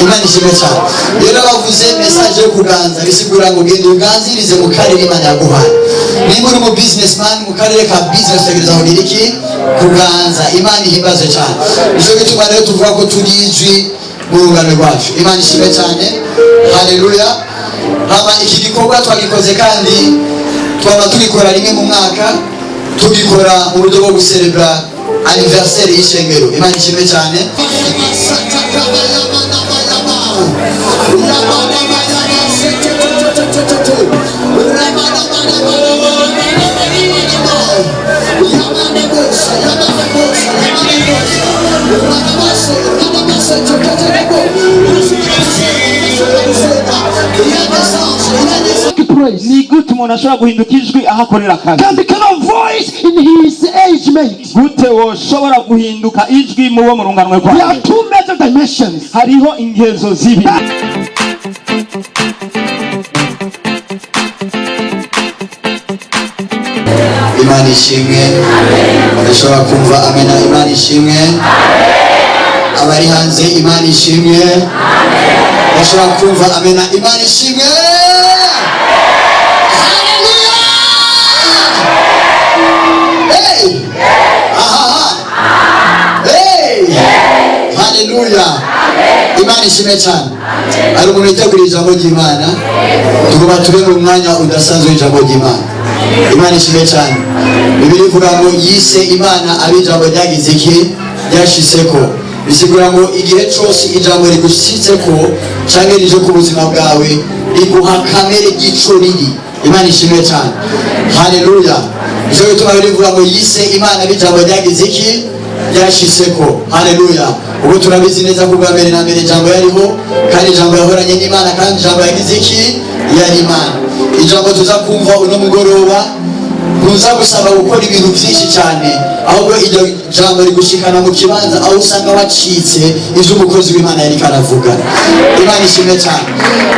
Imana ishimwe cyane. Rero bavuze message yo kuganza, bisigura ngo genda uganzirize mu karere Imana yaguhaye. Nimba uri mu businessman, mu karere ka business utegereza kugira iki? Kuganza. Imana ihimbaze cyane. Nicyo gituma rero tuvuga ko turi ijwi mu rungano rwacu. Imana ishimwe cyane. Haleluya. Hama iki gikorwa twagikoze kandi twaba tugikora rimwe mu mwaka, tugikora mu buryo bwo guserebura anniversaire y'ishengero. Imana ishimwe cyane. Praise. Ni gute umuntu ashobora guhinduka ijwi aho akorera akazi? Can become a voice in his age mate. Gute woshobora guhinduka ijwi mu bo mu runganwe There are rwawe? two major dimensions. Hariho ingezo zibiri. Imana ishimwe. Ndashobora kumva amena. Imana ishimwe. Abari hanze, Imana ishimwe. Ndashobora kumva amena. Imana ishimwe. Haleluya. Hey! Ahaha. Hey! Haleluya. Imana ishimwe cyane. Hari umuntu witegura ijambo ry'Imana. Tugomba tube mu mwanya udasanzwe w'ijambo ry'Imana. Imana ishimwe cyane. Bibiliya ivuga ngo yise Imana abo ijambo ryagize iki? Ryashitseko. Bisigura ngo igihe cyose ijambo rigushitseko canke rije ku buzima bwawe, riguha kamere ry'ico riri. Imana ishimwe cyane. Haleluya. Nicyo gituma Bibiliya ivuga ngo yise Imana abo ijambo ryagize iki? Ryashitseko. Haleluya. Ubwo turabizi neza ko ubwa mbere na mbere ijambo yariho, kandi ijambo yahoranye n'Imana, kandi ijambo yagize iki? Yari Imana. Ijambo tuza kumva uno mugoroba ntuza gusaba gukora ibintu byinshi cyane, ahubwo iryo jambo rigushikana mu kibanza aho usanga wacitse ivyo umukozi w'Imana yariko aravuga. Imana ishimwe cyane.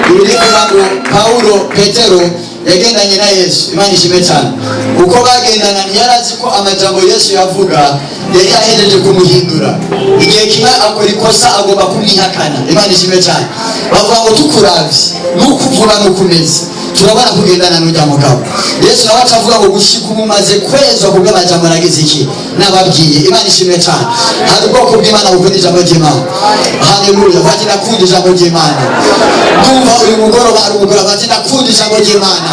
Bibiliya ivuga ngo Pawulo, Petero yagendanye na Yesu. Imana ishimwe cyane. Uko bagendana, ntiyarazi ko amajambo Yesu yavuga yari yahejeje kumuhindura. Igihe kimwe akora ikosa, agomba kumwihakana. Imana ishimwe cyane. Bavuga ngo tukuravye nuko uvuga nuko umeze, turabona kugendana n'ujya mugabo. Yesu nawe aca avuga ngo gushika ubu umaze kwezwa kubw'amajambo nagize iki? Nababwiye. Imana ishimwe cyane. Hari ubwoko bw'Imana bukunda ijambo ry'Imana. Haleluya. Bati ndakunda ijambo ry'Imana. Ndumva uyu mugoroba ari umugoroba. Bati ndakunda ijambo ry'Imana.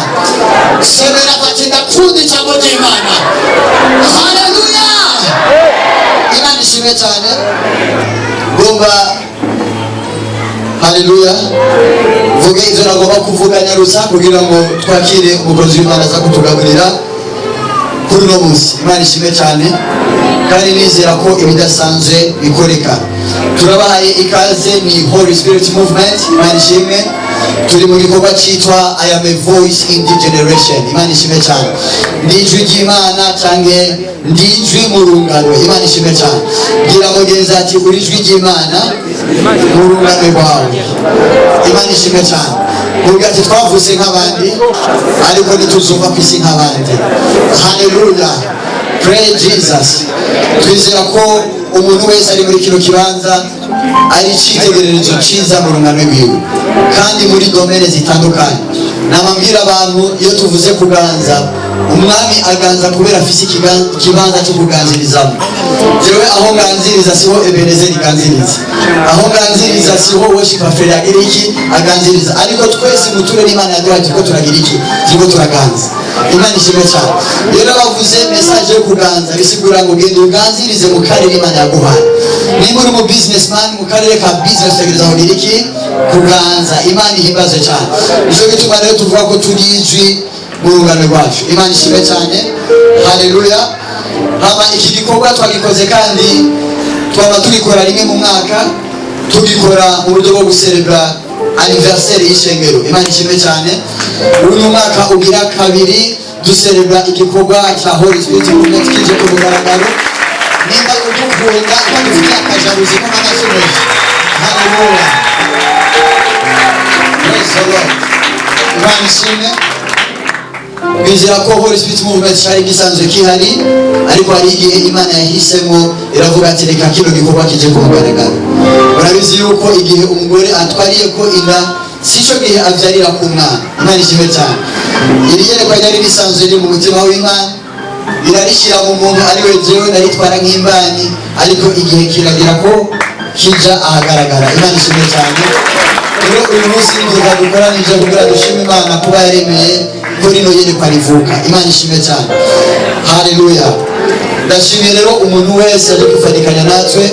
Semera, bati ndakunda ijambo ry'Imana. Haleluya. Imana ishimwe cyane. Ngomba, haleluya, vuge ivyo nagomba kuvuga nyarutsa kugira ngo twakire umukozi w'Imana aza kutugaburira kuri uno munsi. Imana ishimwe cyane, kandi nizera ko ibidasanzwe bikoreka. Turabahaye ikaze. Ni Holy Spirit Movement. Imana ishimwe. Turi mu gikorwa cyitwa "I am a voice in the generation". Imana ishimwe cyane. Ndi ijwi ry'Imana canke ndi ijwi mu rungano. Imana ishimwe cyane. Bwira mugenzi ati uri ijwi ry'Imana mu rungano rwawe. Imana ishimwe cyane. Muvuga ati twavutse nk'abandi, ariko ntituzumva ku isi nk'abandi. Haleluya. Pray Jesus. Twizera ko umuntu wese ari muri kino kibanza ari icyitegererezo cyiza mu rungano rwiwe, kandi muri domaine zitandukanye. Namabwira abantu, iyo tuvuze kuganza, umwami aganza kubera afise ikibanza cyo kuganzirizamo. Jewe aho nganziriza siho Ebenezeri iganziriza, aho nganziriza siho Worship Affair agira iki? Aganziriza. Ariko twese mu turere Imana yaduhaye turiko turagira iki? Turiko turaganza. Imana ishimwe cyane. Rero bavuze message yo kuganza, bisigura ngo genda uganzirize mu karere Imana yaguhaye. Nimba uri mu businessman, mu karere ka business utegereza kugira iki? Kuganza. Imana ihimbaze cyane. Nicyo gituma rero tuvuga ko turi ijwi mu rungano rwacu. Imana ishimwe cyane. Haleluya. Hama iki gikorwa twagikoze kandi twaba tugikora rimwe mu mwaka, tugikora mu buryo bwo guserebura anniversaire y'ishengero. Imana ishimwe cyane. Uyu ni umwaka ugira kabiri duserebura igikorwa cya Holy Spirit Movement kije ku mugaragaro. Nimba udukunda kandi ufite akajabuzi ko nk'amashyi menshi. Haleluya. Praise the Lord. Imana ishimwe. Twizera ko Holy Spirit Movement cyari gisanzwe kihari, ariko hari igihe Imana yahisemo iravuga ati reka kino gikorwa kije ku mugaragaro. Murabizi. Murabizi yuko igihe umugore atwariye ko inda sico gihe avyarira ku mwana. Imana ishimwe cyane. Iri yerekwa ryari risanzwe riri mu mutima w'Imana, irarishyira mu muntu ari we jewe naritwara nk'imbanyi, ariko igihe kiragira ko kija ahagaragara. Imana ishimwe cyane. Rero uyu munsi n'igihe dukoranije kugira dushime Imana kuba yaremeye ko rino yerekwa rivuka. Imana ishimwe cyane. Haleluya. Ndashimiye rero umuntu wese aje kwifatikanya natwe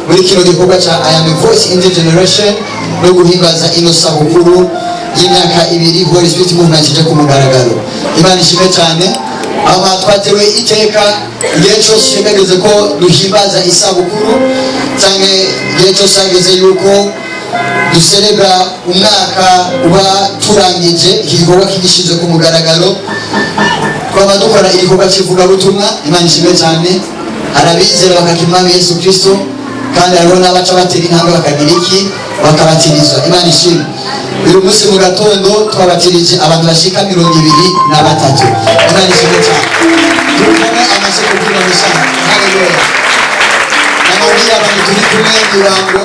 muri kino gikorwa ca I Am a Voice in the Generation no guhimbaza ino sabukuru y'imyaka 2 Holy Spirit Movement ije ku mugaragaro. Imana ishimwe cyane. Ama twatewe iteka igihe cyose kageze ko duhimbaza isabukuru, cyangwa igihe cyose hageze yuko duserebra umwaka uba turangije iki gikorwa kigishize ku mugaragaro, twaba dukora igikorwa cy'ivugabutumwa. Imana ishimwe cyane. Hari abizera bakakira Umwami Yesu Kristo, kandi hariho n'abaca batera intambwe bakagira iki, bakabatirizwa. Imana ishimwe. Uyu munsi mu gatondo twabatirije abantu bashika 23. Imana ishimwe cyane. Dukome amashyi kubyina mishana. Haleluya. Namubwira abantu turi kumwe ibango,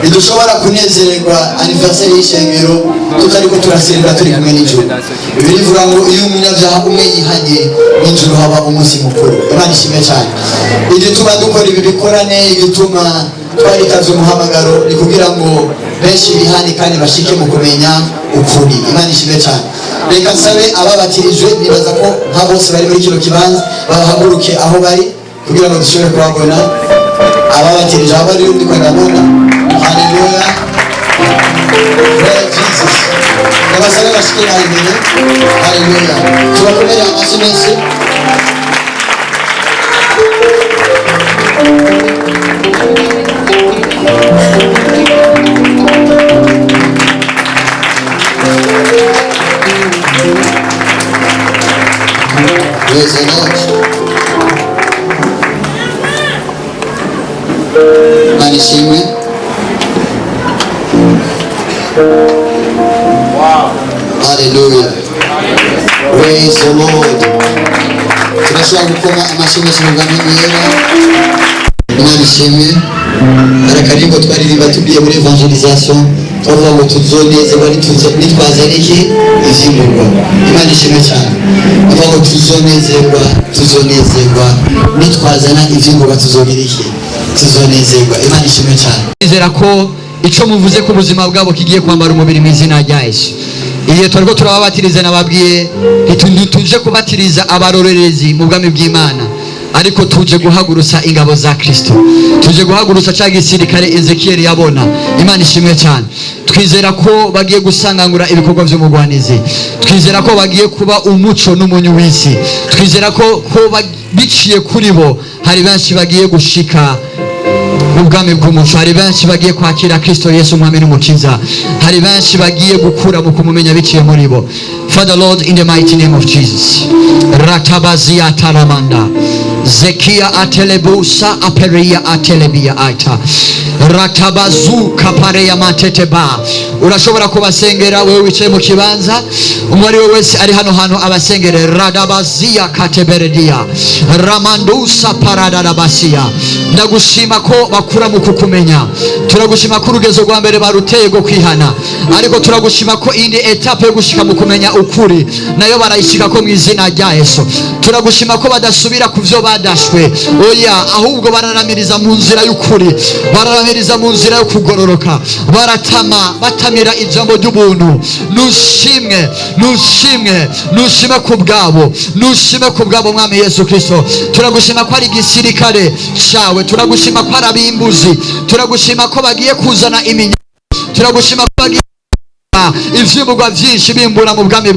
ntidushobora kunezererwa anniversaire y'ishengero tutariko turaserebra turi kumwe n'ijuru. Bibiliya ivuga ngo iyo umunyabyaha umwe yihanye, n'ijuru haba umunsi mukuru. Imana ishimwe cyane. Igituma dukora ibi bikorane, igituma twaritavye umuhamagaro, ni kugira ngo benshi bihane kandi bashike mu kumenya ukuri. Imana ishimwe cyane. Reka nsabe ababatirijwe, nibaza ko nka bose bari muri kino kibanza, bahaguruke aho bari kugira ngo dushobore kubabona. Ababatirije aho bari ndiko ndabona. Haleluya. Praise Jesus. Ndabasabe bashike naho imbere. Haleluya. Tubakomere amashyi menshi. Praise the Lord. Imana ishimwe. Haleluya. Praise the Lord. Turashobora gukoma amashyi menshi mu bwami bwera. Imana ishimwe. Hari akaririmbo twaririmba tugiye muri evangelisation, twavuga ngo tuzonezerwa nitwazana iki ivyimburwa. Imana ishimwe cyane. Tuvuga ngo tuzonezerwa, tuzonezerwa nitwazana ivyimburwa, tuzogira iki, tuzonezerwa. Imana ishimwe cyane. Nizera ko ico muvuze ku buzima bwabo kigiye kwambara umubiri mu izina rya Yesu. Igihe twariko turababatiriza, nababwiye ntituje kubatiriza abarorerezi mu bwami bw'Imana, ariko tuje guhagurutsa ingabo za Kristo, tuje guhagurutsa ca gisirikare Ezekiel yabona. Imana ishimwe cyane. Twizera ko bagiye gusangangura ibikorwa vy'umugwanizi, twizera ko bagiye kuba umuco n'umunyu w'isi, twizera ko biciye kuri bo hari benshi bagiye gushika mu bwami bw'umuco, hari benshi bagiye kwakira Kristo Yesu umwami n'umukiza, hari benshi bagiye gukura mu kumumenya biciye muri bo. Father Lord, in the mighty name of Jesus. Ratabazia taramanda Zekia atelebusa aperia atelebia ata ratabazu kapareya mateteba. Urashobora kubasengera wewe wicaye mu kibanza, umwe ari we wese ari hano hantu abasengere. Radabazia kateberedia ramandusa paradarabasia. Ndagushima ko bakura mu kukumenya, turagushima ko urugezo rwa mbere baruteye rwo kwihana, ariko turagushima ko indi etape yo gushika mu kumenya ukuri nayo barayishika ko mu izina rya Yesu. Turagushima ko badasubira ku vyo badashwe, oya, ahubwo bararamiriza mu nzira y'ukuri, bararamiriza mu nzira yo kugororoka, baratama batamira ijambo ry'ubuntu. Nushimwe, nushimwe, nushime ku bwabo, nushime ku bwabo Mwami Yesu Kristo. Turagushima ko ari igisirikare cawe, turagushima ko ari abimbuzi, turagushima ko bagiye kuzana iminya, turagushima ko bagiye ivyimburwa vyinshi bimbura mu bwami.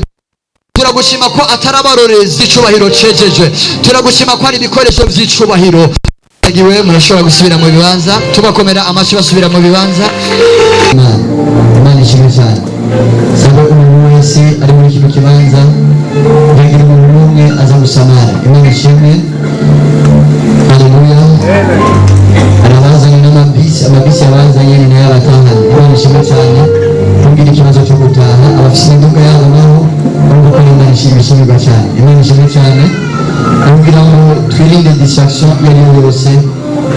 Turagushima ko atari abarorezi icubahiro cejeje, turagushima ko ari ibikoresho vy'icubahiro. Agiwe murashobora gusubira mu bibanza, tubakomera amashyi basubira mu bibanza. Imana ishimwe cyane. Sabe umuntu wese ari muri kino kibanza, ntagira umuntu n'umwe aza gusamara. Imana ishimwe. Haleluya. Hari abazanye n'amabisi, amabisi abazanye ni nayo abatahanye. Imana ishimwe cyane. Ntugire ikibazo cyo gutaha, abafite imiduga yabo nabo urumva ko Imana ishimirwa cyane. Imana ishimwe cyane. Kugira ngo twirinde distraction iyo ari yo yose.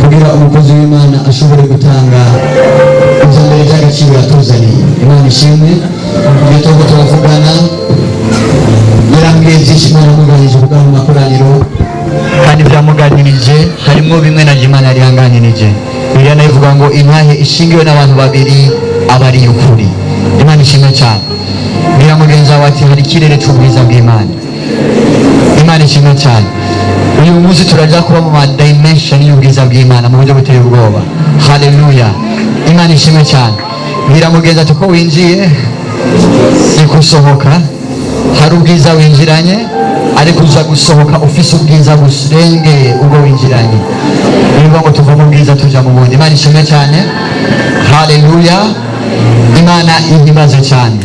Kugira umukozi w'Imana ashobore gutanga ibya mbere by'agaciro yatuzaniye. Imana ishimwe. Iyo turiko turavugana, yarambwiye byinshi Imana yamuganirije kugira mu makoraniro, kandi byamuganirije harimo bimwe na Imana yari yanganirije. Bibiliya nayo ivuga ngo intahe ishingiwe n'abantu babiri aba ari ukuri. Imana ishimwe cyane. Bwira mugenzi wawe ati: "Hari ikirere cy'ubwiza bw'Imana." Imana ishimwe cyane. Uyu munsi turajya kuba mu ma dimension y'ubwiza bw'Imana mu buryo buteye ubwoba. Haleluya, Imana ishimwe cyane. Bwira mugenzi ati: "Ko winjiye si gusohoka, hari ubwiza winjiranye, ariko uza gusohoka ufise ubwiza burengeye ubwo winjiranye." Niyo ngo tuva mu bwiza tuja mu bundi. Imana ishimwe cyane. Haleluya, Imana ihimbaze cyane.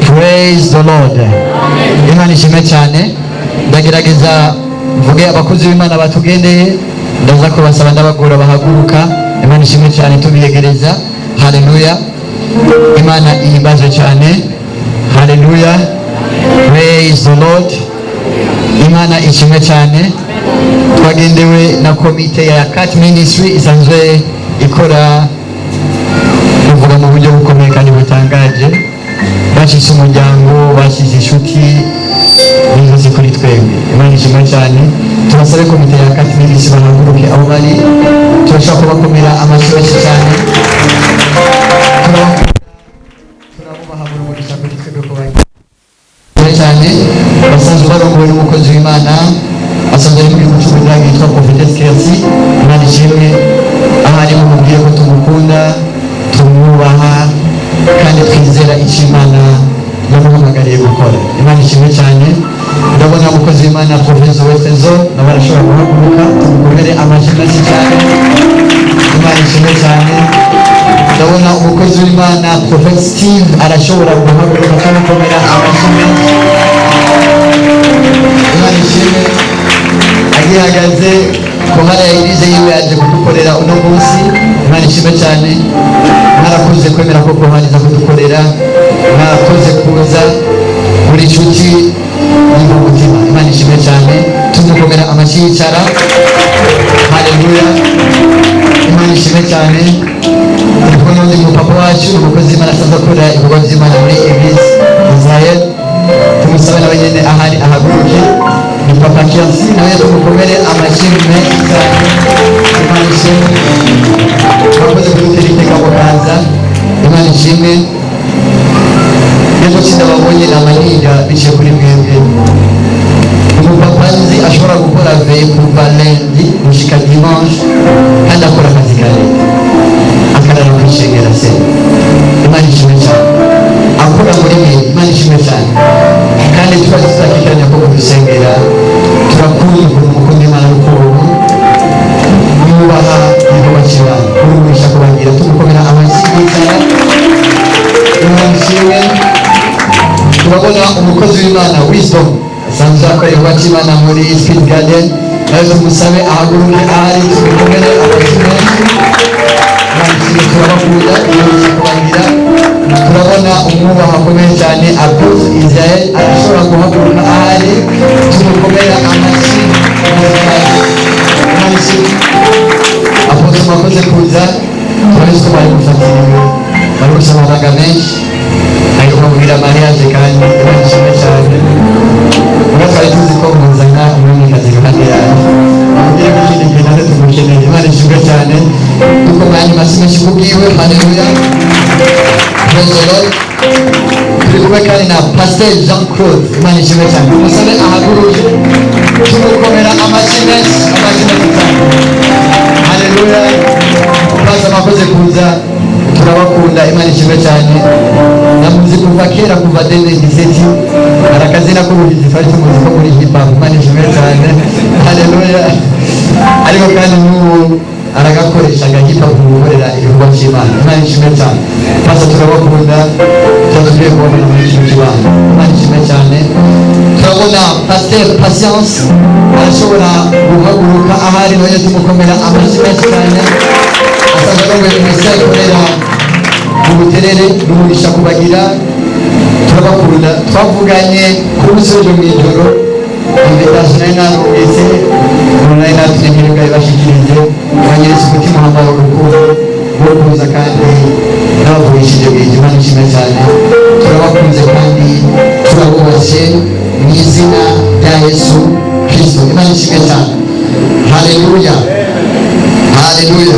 Praise the Lord. Imana ishimwe cyane. Ndagerageza mvuge abakozi b'Imana batugendeye. Ndaza kubasaba, ndabagora bahaguruka. Imana ishimwe cyane. Tubiyegereza. Haleluya, Imana ihimbaze cyane. Haleluya, praise the Lord. Imana ishimwe cyane. Twagendewe na komite ya Cat Ministry, isanzwe ikora kuvuga mu buryo bukomeye kandi butangaje. Bashyize umuryango, bashyize inshuti n'inzozi kuri twebwe. Imana ishimwe cyane. Tubasabe komite ya Cat Ministry bahaguruke aho bari. Turashaka kubakomera amashyi menshi cyane. Turabubaha buri mugisha kuri twebwe ko bagiye cyane. Basanzwe barongowe n'umukozi w'Imana asanzwe ari mu gihugu cy'Ubudage, yitwa Prophetess Kersi. Imana ishimwe. Aho ari, mumubwire ko tumukunda, tumwubaha kandi twizera icyo Imana yamuhamagariye gukora. Imana ishimwe cyane. Ndabona umukozi w'Imana Professor Westenzo nawe arashobora guhaguruka, tumukomere amashyi menshi cyane. Imana ishimwe cyane. Ndabona umukozi w'Imana Prophet Steve arashobora guhaguruka, tumukomera amashyi menshi. Imana ishimwe. Agihagaze kohara ya église yiwe yaje kudukorera uno munsi. Imana ishimwe cyane. Mwarakoze kwemera ko kohara iza kudukorera. Mwarakoze kuza buri nshuti y'umutima. Imana ishimwe cyane. Tumukomera amashyi yicara. Haleluya, Imana ishimwe cyane. Turi kumwe n'undi mupapa wacu, umukozi w'Imana asanzwe akora ibikorwa by'Imana muri église Israel. Tumusabe nawe nyine ahari ahaguruke. Ni Papa Kiansi, nawe tumukomere amashyi menshi cyane. Imana ishimwe. Murakoze kudutera iteka mukaza. Imana ishimwe. Ejo sindababonye namaniga biciye kuri mwebwe. Umupapa nzi ashobora gukora veillée kuva lundi gushika dimanche, kandi akora akazi ka leta, akarara kwishengera se. Imana ishimwe cyane. Akora muri mwe. Imana ishimwe cyane. Kandi tuba tuzakikanya ko kudusengera. Turakunda ukuntu mukunda Imana n'ukuntu mwubaha igikorwa cy'Imana. Kurumisha kubagira, tumukomera amashyi yicara. Imana ishimwe. Turabona umukozi w'Imana Wisdom, asanzwe akora igikorwa cy'Imana muri Speed Garden. Nawe tumusabe ahaguruke ahari, tumukomere amashyi menshi. Imana ishimwe. Turabakunda turumisha kubagira. Turabona umwubaha akomeye cyane, Apotre Israel, arashobora guhaguruka ahari, tumukomera amashyi. Imana ishimwe. Apotre, mwakoze kuza. Turabizi ko bari gufatiriwe, bari gusaba amafaranga menshi, ariko kubwira mariage. Kandi Imana ishimwe cyane. Ubwo twari tuzi ko muzana umwamikazi iruhande yanjye, amubwire ko ikindi gihe natwe tumukeneye. Imana ishimwe cyane. Dukomanye amashyi menshi kubwiwe. Haleluya, praise the Lord. Turi kumwe kandi na Pasteur Jean Claude. Imana ishimwe cyane. Tumusabe ahaguruke, tumukomera amashyi menshi, amashyi menshi cyane. Haleluya. Baza, mwakoze kuza. Turabakunda. Imana ishimwe cyane. Namuzi kuva kera, kuva 2017. Hari akazina k'ubuhizi twari tumuzi ko muri hip hop. Imana ishimwe cyane. Haleluya. Ariko kandi n'ubu aragakoresha aga hip hop mu gukorera ibikorwa by'Imana. Imana ishimwe cyane. Pasa, turabakunda. Tuba tugiye kubona muri kino kibanza. Imana ishimwe cyane. Turabona Pasteur Patience, arashobora guhaguruka ahari, nawe tumukomera amashyi menshi cyane. Asanzwe arongoye minisiteri ikorera mu Buterere n'umugisha kubagira. Turabakunda. Twavuganye ku munsi w'ejo mu ijoro. Invitation nari narungitse, umuntu nari natumye ngo ayibashikirize. Banyeretse umutima uhambaye, urukundo rwo kuza, kandi n'abavugishije bwije. Imana ishimwe cyane. Turabakunze kandi turabubashye mu izina rya Yesu Kristo. Imana ishimwe cyane. Haleluya, haleluya,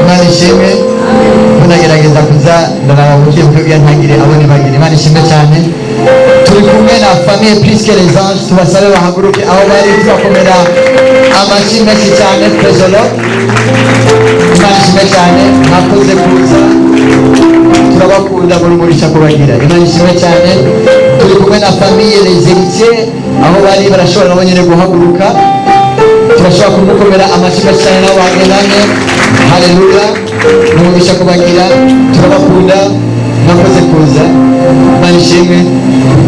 Imana ishimwe. Munagerageza kuza ndaraba buke buke ntagire abo nibagira. Imana ishimwe cyane. Turi kumwe na famille Plus que les anges. Tubasabe bahaguruke aho bari, tubakomera amashyi menshi cyane. Praise the Lord. Imana ishimwe cyane. Mwakoze kuza, turabakunda, muri murisha kubagira. Imana ishimwe cyane. Turi kumwe na famille les héritiers. Aho bari barashobora nabo nyine guhaguruka, turashobora kumukomera amashyi menshi cyane, nabo bagendanye. Haleluya, numugisha kubagira, turabakunda, mwakoze kuza. Imana ishimwe.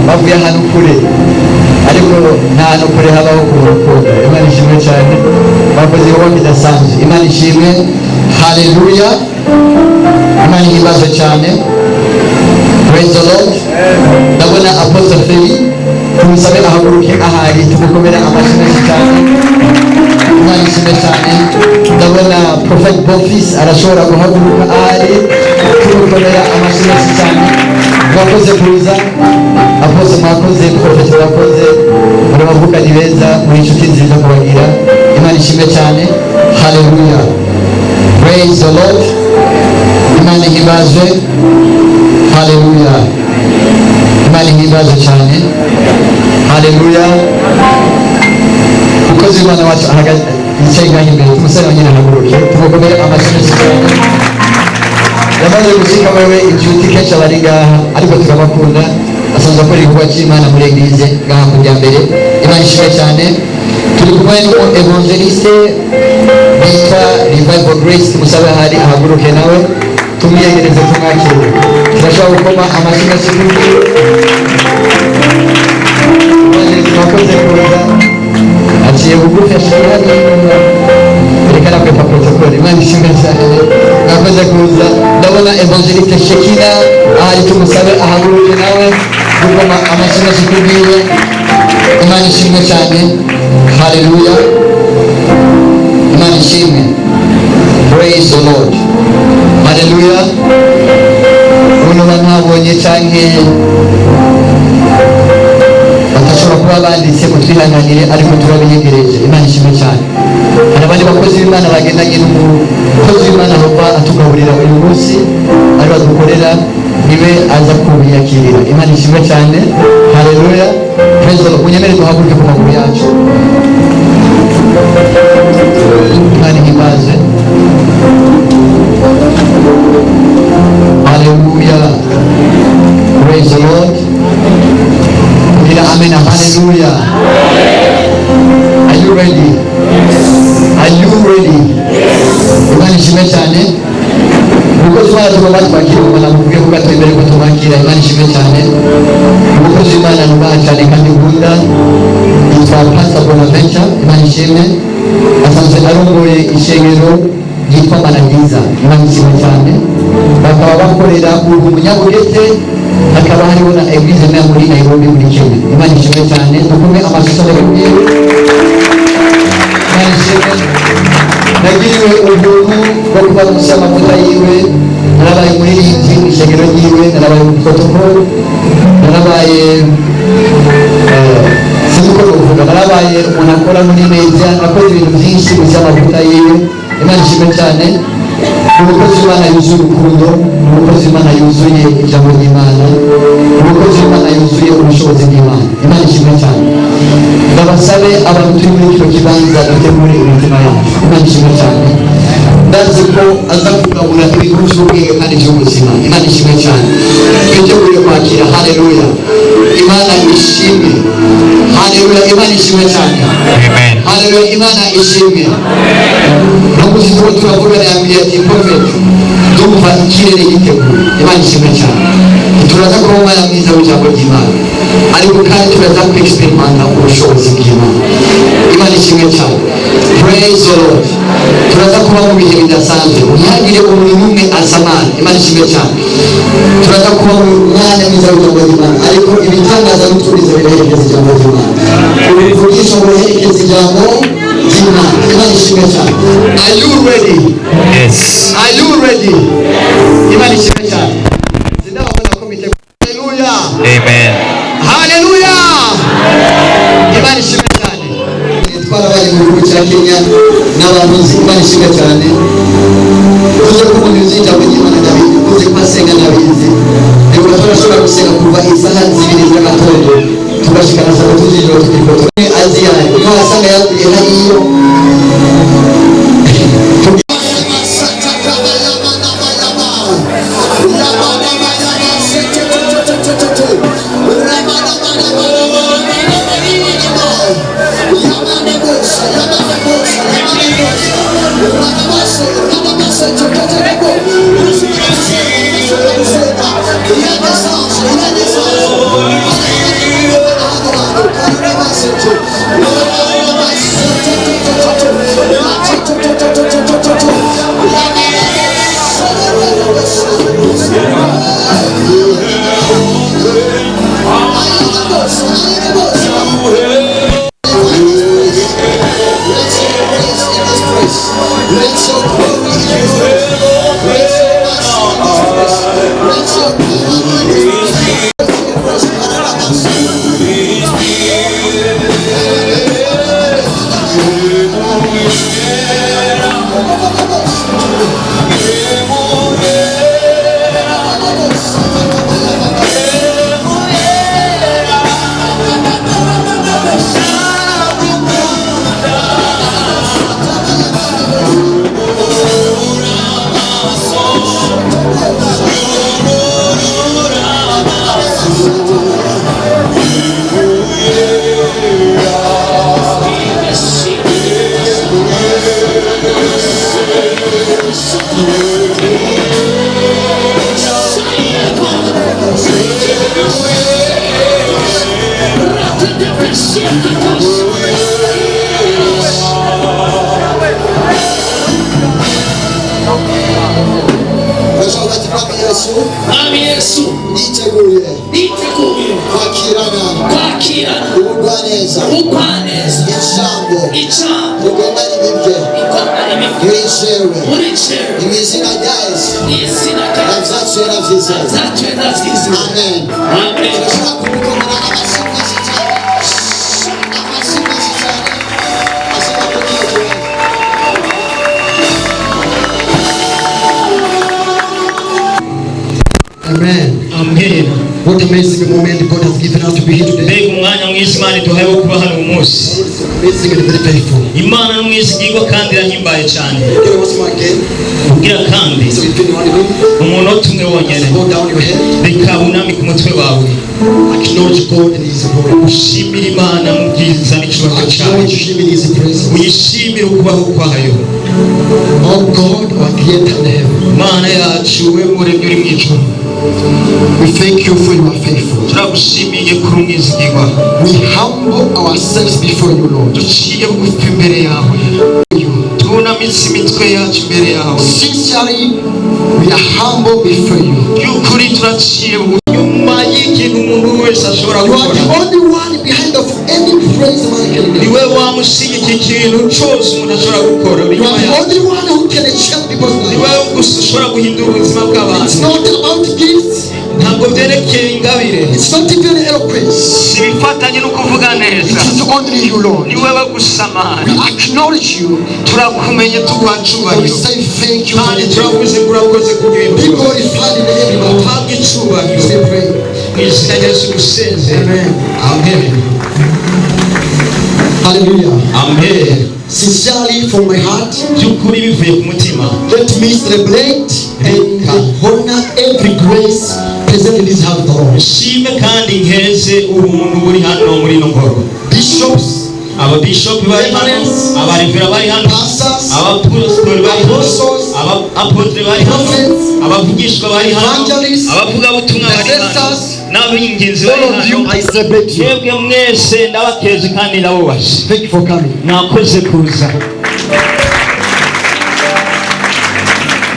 Bavuye ahantu kure, ariko nta hantu kure habaho ku rukundo. Imana ishimwe cyane. Bakoze ibikorwa bidasanzwe. Imana ishimwe. Haleluya, Imana ihimbazwe cyane. Praise the Lord. Ndabona Apostle Feli, tumusabe ahaguruke ahari, tumukomere amashyi menshi cyane. Imana ishimwe cyane. Ndabona Prophet Bonfils arashobora guhaguruka ahari, tumukomera amashyi menshi cyane. Mwakoze kuza, Apostle mwakoze, Prophet mwakoze, muri abavukanyi beza, muri inshuti nziza kubagira. Imana ishimwe cyane. Haleluya, praise the Lord. Imana ihimbazwe. Haleluya, Imana ihimbazwe cyane. Haleluya. Umukozi w'Imana wacu ahagaze, yicaye ngaho imbere, tumusore wenyine ahaguruke, tumukomere amashyi menshi cyane. Yamaze gushika wewe inshuti kenshi aba ari ngaha, ariko turabakunda. Asanzwe akora igikorwa cy'Imana muri église ngaha kujya mbere. Imana ishimwe cyane. Turi kumwe n'umu évangéliste bita Revival Grace. Tumusabe ahari ahaguruke nawe, tumwiyegereze, tumwakire. Turashobora gukoma amashyi menshi kuri évangéliste. Mwakoze kuza. Aciye bugufi, aciye hariya inyuma, yerekana kwepa protocole. Imana ishimwe cyane, mwakoze kuza. Ndabona évangéliste Shekina ahari, tumusabe ahaguruke nawe, gukoma amashyi menshi kubwiwe. Imana ishimwe cyane. Haleluya, Imana ishimwe. Praise the Lord. Haleluya. Uno ntabonye canke badashobora kuba banditse, mutwihanganire, ariko turabiyegereje. Imana ishimwe cyane. Hari abandi bakozi b'Imana bagendanye n'umukozi w'Imana bava atugaburira uyu munsi, ari badukorera, niwe aza kubiyakirira. Imana ishimwe cyane. Haleluya, praise the Lord. Munyemere duhaguruke ku maguru yacu. Imana ihimbaze. Haleluya, praise the Lord. Kugira amen. Haleluya. Are you ready? Are you ready? Imana ishimwe cyane. Umukozi w'Imana tugomba twakira umuntu amubwiye ko gato imbere ko tumwakira. Imana ishimwe cyane. Umukozi w'Imana nubaha cyane kandi nkunda yitwa Pastor Bonaventure. Imana ishimwe. Asanzwe arongoye ishengero ryitwa Mananiza. Imana ishimwe cyane. Bakaba bakorera ubu Munyabugete, hakaba hariho na église mère muri Nairobi, muri Kenya. Imana ishimwe cyane. Dukome amashyi kubwiwe. Imana ishimwe. Nagiriwe ubuntu bwo kuba munsi y'amavuta yiwe. Narabaye umuririmbyi mu ishengero ryiwe, narabaye umuprotocole, narabaye sinzi uko novuga, narabaye umuntu akora muri media, nakoze ibintu byinshi munsi y'amavuta yiwe. Imana ishimwe cyane. Ni umukozi w'Imana yuzuye urukundo, ni umukozi w'Imana yuzuye ijambo ry'Imana, ni umukozi w'Imana yuzuye ubushobozi bw'Imana. Imana ishimwe cyane. Ndabasabe abantu turi muri kino kibanza dutegure imitima yacu. Imana ishimwe cyane. Ndazi ko aza kugabura ibintu by'ubwenge kandi by'ubuzima. Imana ishimwe cyane. Twitegure kwakira. Haleluya, Imana ishimwe. Haleluya, Imana ishimwe cyane. Haleluya, Imana ishimwe. N'umunsi tuba turavugana, yambwiye ati: "Prophet, ndumva ikirere giteguye." Imana ishimwe cyane. Turaza kuba umwana mwiza w'ijambo ry'Imana, ariko kandi turaza kwexperimenta ubushobozi bw'Imana. Imana ishimwe cyane. Praise the Lord. Turaza kuba mu bihe bidasanzwe, ntihagire umuntu n'umwe asamara. Imana ishimwe cyane. Turaza kuba mu mwanya mwiza w'ijambo ry'Imana, ariko ibitangaza n'uturizo biraherekeza ijambo ry'Imana, ubuvugisho buherekeza ijambo. Ry'Imana. Imana ishimwe cyane. Are you ready? Yes. Are you ready? Imana ishimwe cyane. Sindababona ko miteguye. Haleluya. Amen. Haleluya. Imana ishimwe cyane. Twarabaye mu gihugu cya Kenya n'abantu nzi. Imana ishimwe cyane. Uze ko umuntu uzi ijambo ry'Imana ndabizi, uze ko asenga ndabizi. Reka turashobora gusenga kuva isaha 2 z'agatondo tugashikana saa 3 z'ijoro tukiriko azi yayo niho wasanga yaguye hariyo. Let your glory in this place. Let your mercy in this place. Let your power in this place. Urashobora ati: "Mwami Yesu, Mwami Yesu, niteguye niteguye kwakirana kwakirana ubugwaneza ubugwaneza ijambo ijambo rigomba ribibwe rigomba ribibwe muri jewe. Muri jewe. Mu izina rya Yesu, Mu izina rya navyatuye navyizeye." Navyatuye ndavyizeye. Amen. Amen. Turashobora kumukomera amashyi menshi cyane, amashyi menshi cyane ashaka kuri kino kibanza. Amen. Amen. What amazing moment God has given us to be here today. Mbega umwanya mwiza Imana iduhaye wo kuba hano uyu munsi. It's amazing and very faithful. Imana ni umwizigirwa kandi irahimbaye cyane. Okay, once more again. Ubwira kandi So if you want to umunota umwe wonyine, bow down your head, reka wunamike umutwe wawe, acknowledge God in His glory. Ushimire Imana mu bwiza n'icyubahiro cyayo. Acknowledge Him in His presence. Uyishimire ukubaho kwayo. Oh God, our Creator in heaven, Mana yacu, we muremyi uri mu ijuru, we thank you for you are faithful. Turagushimiye kuri umwizigirwa. We humble ourselves before you, Lord. Duciye bugufi imbere yawe. You. Tunamitse imitwe yacu imbere yawe. Sincerely, we are humble before you. By'ukuri turaciye bugufi nyuma y'ikintu umuntu wese ashobora You are gukora. the only one behind of any praise man can Ni give. we wamushyigikira ikintu cyose umuntu ashobora gukora. You Inyuma are the yawe only one who can change people's ni lives. wowe gusa ushobora guhindura ubuzima bw'abantu. It's not about gifts. Ntabwo byerekeye ingabire. It's not even eloquence. Si ibifatanye no kuvuga neza. It is only you, Lord. Ni wowe gusa, Mana. We acknowledge you Turakumenye, tuguha and we cyubahiro say thank you. kandi turavuze ngo urakoze ku bintu Be byose. glorified in every matter. Uhabwe icyubahiro. We pray. Mu izina rya Yesu dusenze. Amen. Amen. Hallelujah. Amen. Sincerely from my heart, By'ukuri bivuye ku mutima, let me celebrate and honor every grace present in this house of the Lord. Nshime kandi nkeze ubuntu buri hano muri ino ngoro. Bishops, Ababishopu bari hano, abarevera bari hano, pastors, abapasitori bari hano, apostles, abapotre bari hano, prophets, abavugishwa bari hano, evangelists, abavugabutumwa bari hano, intercessors, n'ab'ingenzi bari all of you, hano. I celebrate you. Mwebwe mwese ndabakeje kandi ndabubashe. Thank you for coming. Mwakoze kuza.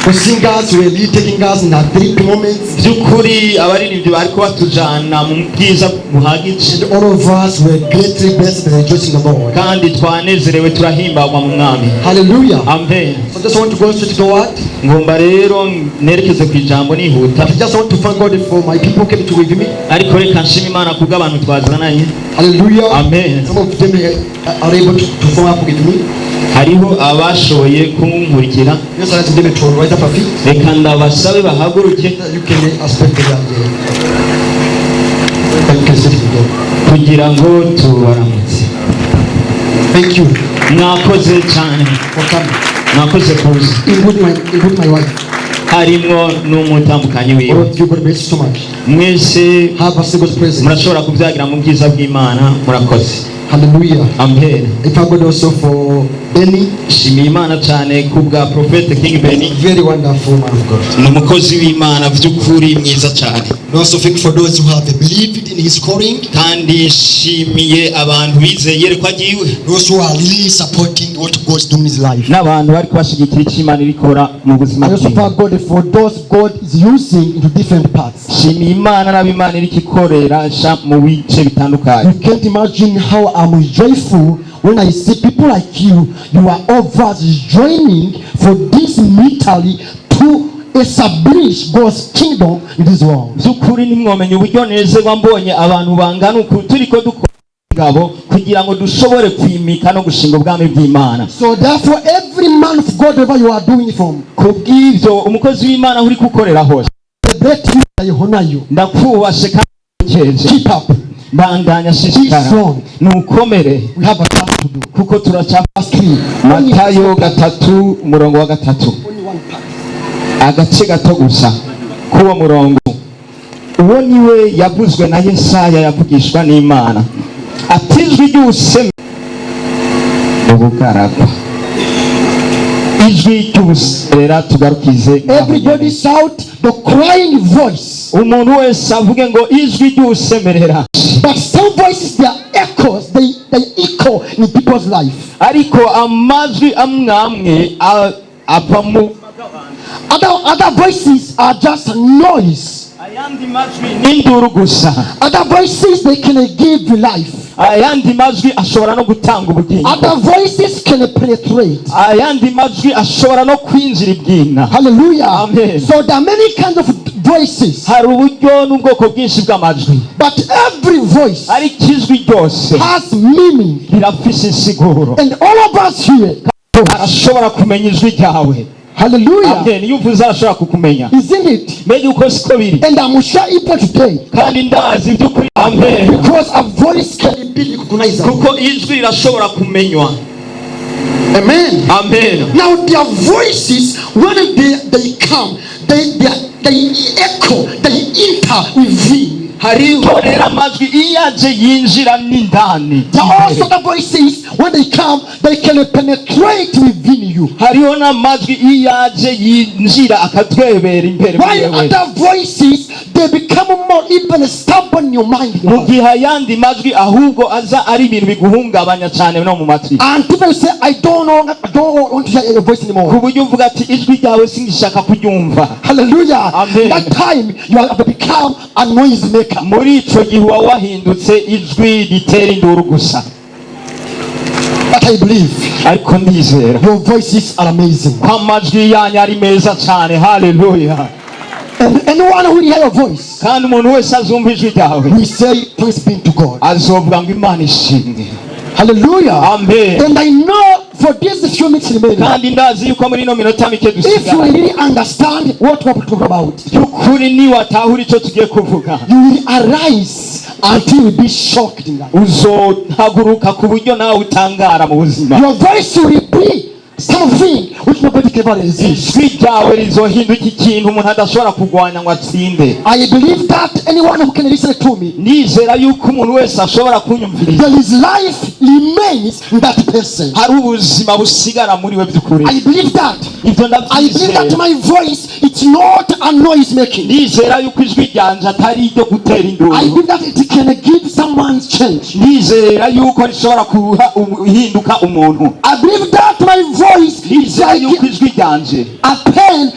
The singers were really taking us in a deep moments. By'ukuri abaririmbyi bariko batujana mu bwiza buhagije. And all of us were greatly blessed and rejoicing in the Lord. Kandi twanezerewe turahimbagwa mu Mwami. Hallelujah. Amen. So I just want to go straight to the word. Ngomba rero nerekeze ku ijambo nihuta. I just want to thank God for my people came to with me. Ariko reka nshima Imana kubw'abantu twazananye. Hallelujah. Amen. Some of them are able to form up with me. Hariho abashoboye kunkurikira. Just let them to rise up a feet. Reka ndabasabe bahaguruke. You can expect you can sit with them. Kugira ngo tubaramutse. Thank you Mwakoze cyane. For coming. Mwakoze kuza. Include my wife. Harimwo n'umutambukanyi All wiwe. of you, God bless you so much. Mwese Have a single presence. murashobora kubyagira mu bwiza bw'Imana. Murakoze. Hallelujah. Amen. I thank God also for Benny. Shimiye Imana cyane ku bwa Prophet King Benny. Very wonderful man of God. Ni umukozi w'Imana by'ukuri mwiza cyane. And also thank for those who have believed in his calling. Kandi nshimiye abantu bizeye iyerekwa ryiwe. Those who are really supporting what God's doing in his life. N'abantu bari kubashyigikira icyo Imana irikora mu buzima I also bwiwe. thank God for those God is using into different parts. Shimiye Imana n'abo Imana iri ikorera mu bice bitandukanye. You can't imagine how I'm joyful when I see people like you, you are over joining for this military to establish God's kingdom in this world. By'ukuri ntimwomenya uburyo nezerwa mbonye abantu bangana uku turiko dukora ingabo kugira ngo dushobore kwimika no gushinga ubwami bw'Imana. So therefore, every man of God, wherever you are doing from, Kubw'ibyo umukozi w'Imana aho uri gukorera hose, celebrate you, I honor you. Ndakubashe kandi ukeje. Keep up. Bandanya, shishikara. Be strong. Nukomere. We have a task to do. Kuko turaca. Verse 3. Matayo 3 umurongo wa 3. Only one part. Agace gato gusa k'uwo murongo. Uwo niwe yavuzwe na Yesaya yavugishwa n'Imana ati ijwi ry'ubuseme mu bugaragwa, ijwi ry'ubuserera tugarukize. Everybody shout the crying voice. Umuntu wese avuge ngo ijwi ry'usemerera. But some voices, they are echoes. They echo in people's life. Ariko amajwi amwe amwe ava mu Other voices are just noise. Ayandi majwi n'induru gusa. Other voices, they can give life. Ayandi majwi ashobora no gutanga ubugingo. Other voices can penetrate. Ayandi majwi ashobora no kwinjira ibwina. Hallelujah. Amen. So there are many kinds of voices. Hari uburyo n'ubwoko bwinshi bw'amajwi. But every voice Ariko ijwi ryose has meaning. Rirafise insiguro. And all of us here, Arashobora kumenya ijwi ryawe. Hallelujah. Amen. Iyo uvuze arashobora kukumenya. Isn't it? Mbega uko siko biri? And I'm sure even today, Kandi ndazi by'ukuri, amen, because a voice can be recognizable. Kuko ijwi rirashobora kumenywa. Amen. Amen. Now their voices, when they come, they echo, they enter within. Hariho rero amajwi iyo aje yinjira n'indani. There are also the voices, when they come, they can penetrate within you. Hariho n'amajwi iyo aje yinjira akatwebera imbere muri While wewe. other voices, they become more even stubborn in your mind. In your Mu heart. gihe ayandi majwi ahubwo aza ari ibintu biguhungabanya cyane no mu matwi. And people say, I don't know, I don't want to hear your voice Ku anymore. buryo uvuga ati ijwi ryawe singishaka kuryumva. Hallelujah. Amen. That time you have become a noise maker. Muri ico gihe uba wahindutse ijwi ritera induru gusa. But I believe Ariko ndizera your voices are amazing. Ko amajwi yanyu ari meza cyane. Haleluya. And anyone who hear your voice, Kandi umuntu wese azumva ijwi ryawe, we say, thanks be to God. Azovuga ngo Imana ishimwe. Hallelujah. Amen. And I know for these few minutes remaining, Kandi ndazi yuko muri ino minota mike if you dusigaye, really understand what we're talking about, by'ukuri niwatahura icyo tugiye kuvuga, you will arise until you be shocked in life. Uzohaguruka ku buryo nawe utangara mu buzima. Your voice will be something which nobody can ever resist. Ijwi ryawe rizohinduka ikintu umuntu adashobora kurwanya ngo atsinde. I believe that anyone who can listen to me, Nizera yuko umuntu wese ashobora kunyumviriza, there is life remains in that person. hari ubuzima busigara muri we by'ukuri. I believe that. Ibyo I believe that ndabyizera. my voice it's not a noise making. Ndizera yuko ijwi ryanje atari iryo gutera I induru. believe that it can give someone's change. Ndizera yuko rishobora kuha uhinduka umuntu. I believe that my voice is Ndizera like yuko ijwi ryanje a pen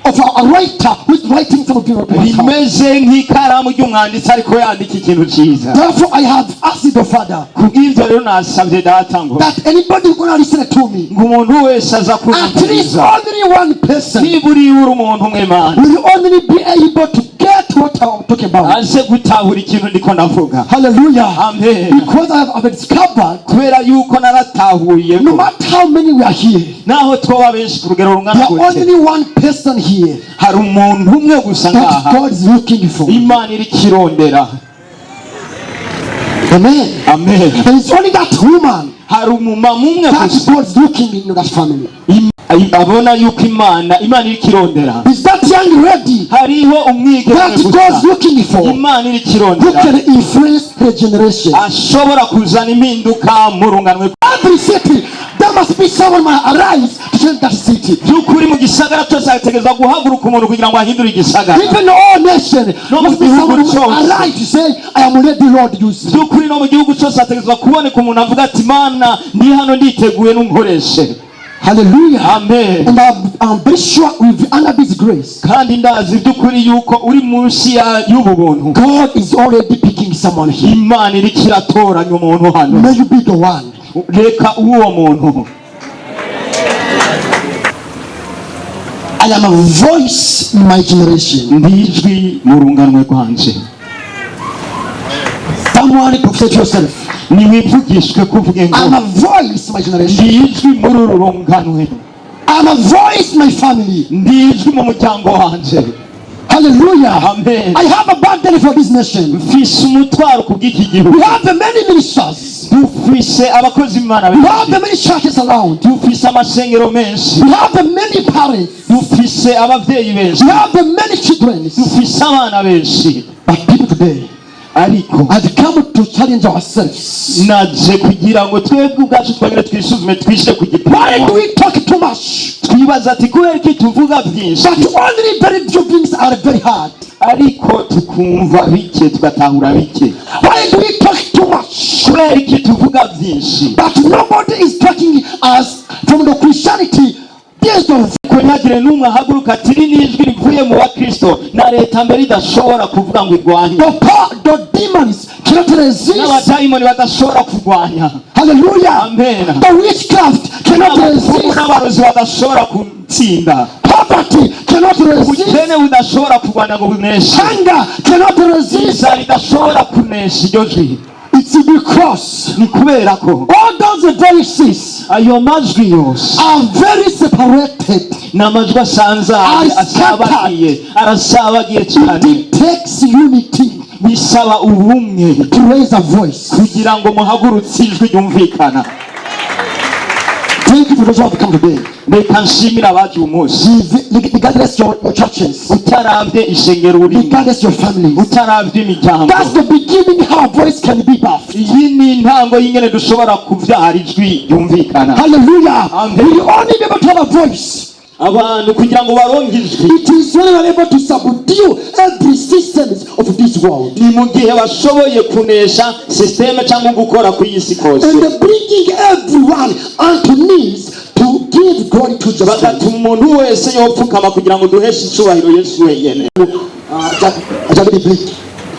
of a writer who is writing something. rimeze nk'ikaramu ry'umwanditsi ariko yandika ikintu cyiza. Therefore, I have asked the Father Kubw'ibyo rero nasabye Data ngo that anybody who gonna listen to me, ngo umuntu wese aza at least kunyumviriza, only one person niba uri uri umuntu umwe, Mana, will only be able to get what I'm talking about. Aze gutahura ikintu ndiko ndavuga. Hallelujah. Amen. Because I have discovered, Kubera yuko naratahuye no ko matter how many we are here, naho twoba benshi ku rugero rungana there are gute, only one person here hari umuntu umwe gusa that ngaha God is looking for. Imana iri kirondera. Amen. Amen. And it's only that woman Hari umumama umwe that gusa God is looking in that family. Abona yuko Imana iri kirondera. Is that young lady Hariho umwigeme that gusa God's looking for Imana iri who kirondera can influence her generation. ashobora kuzana impinduka mu runganwe. Every city, there must be someone might arise to change that city. By'ukuri mu gisagara cyose hategerezwa guhaguruka umuntu kugira ngo ahindure igisagara. Even all nation, No, must be someone who church. arise to say, "I am ready, Lord, use me." By'ukuri no mu gihugu cyose hategerezwa kuboneka umuntu avuga ati: "Mana, ndi hano, nditeguye, nunkoreshe." Hallelujah. Amen. And I'm very sure with under this grace, Kandi ndazi by'ukuri yuko uri munsi y'ubu buntu, God is already picking someone here. Imana iriko iratoranya umuntu hano. May you be the one. Reka uwo muntu. I am a voice in my generation. Ndi ijwi mu runganwe rwanje. Someone prophesy yourself. Niwivugishwe kuvuge ngo: I'm a voice in my generation. "Ndi ijwi muri uru runganwe." I'm a voice in my family. Ndi ijwi mu muryango wanje. Hallelujah. Amen. I have a burden for this nation. Mfise umutwaro ku bw'iki gihugu. We have many ministers. Dufise abakozi b'Imana We have benshi. Many churches around. Dufise amashengero menshi. We have many parents. Dufise ababyeyi benshi. We have many children. Dufise abana benshi. But people today Ariko have come to challenge ourselves. Naje kugira ngo twebwe ubwacu twongere twisuzume, twishe ku Why do gipimo. we talk too much? Twibaza ati: "Kubera iki tuvuga byinshi?" But only very few things are very hard. Ariko tukumva bike, tugatahura bike. Why do we talk too much? Kubera iki tuvuga byinshi? But nobody is talking us from the Christianity. There's no Ko ntihagire n'umwe ahaguruka ati: "Iri ni ijwi rivuye mu bakristo," na leta mbere idashobora kuvuga ngo irwanye, the power, the demons cannot resist. N'abadayimoni badashobora kurwanya. Hallelujah. Amen. The witchcraft cannot N'abapfumu resist. n'abarozi badashobora gutsinda. Poverty cannot resist. Ubukene budashobora kurwanya ngo buneshe. Hunger cannot resist. Inzara idashobora kunesha iryo jwi. It's because Ni kubera ko all those voices ayo majwi yose are very separated. Ni amajwi asanzaye, asabagiye, arasabagiye cyane. It takes unity Bisaba ubumwe to raise a voice. Kugira ngo muhagurutse ijwi ryumvikana. Thank you for those who have come today. Reka nshimire abaje uyu munsi. Regardless your churches, Utarabye ishengero urimo, regardless your families. Utarabye imiryango. That's the beginning how a voice can be birthed. Iyi ni intango y'ingene dushobora kubyara ijwi ryumvikana. Hallelujah. Amen. We only be able to have a voice. Abantu kugira ngo baronke ijwi, It is when we are able to subdue every systems of this world. Ni mu gihe bashoboye kunesha système cyangwa gukora ku isi kose, And bringing everyone unto knees to give glory to Jesus. Bagatuma umuntu wese yopfukama kugira ngo duheshe icyubahiro Yesu wenyine. Jardin Biblique.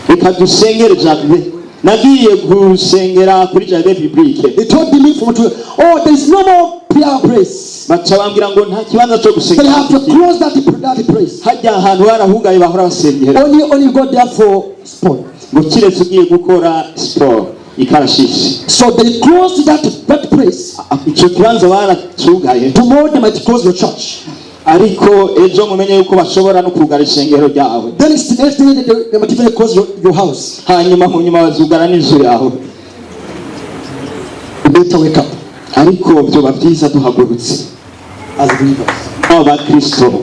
Reka dusengere jardin. Nagiye gusengera kuri jardin biblique. They told me from to, "Oh, there is no more prayer place." Baca bambwira ngo nta kibanza cyo They gusengera. have to close that place. Hajya ahantu barahugaye bahora basengera. Only go there for sport. Ngo kiretse ugiye gukora siporo, ikarashishi. So they closed that place. Icyo kibanza baracugaye. Tomorrow they might close your church. Ariko ejo mumenye yuko bashobora no kugara ishengero ryawe. Then it's the next day they might even close your house. Hanyuma mu nyuma bazugara n'inzu yawe. You better wake up Ariko byoba byiza duhagurutse as believers. Abakristo.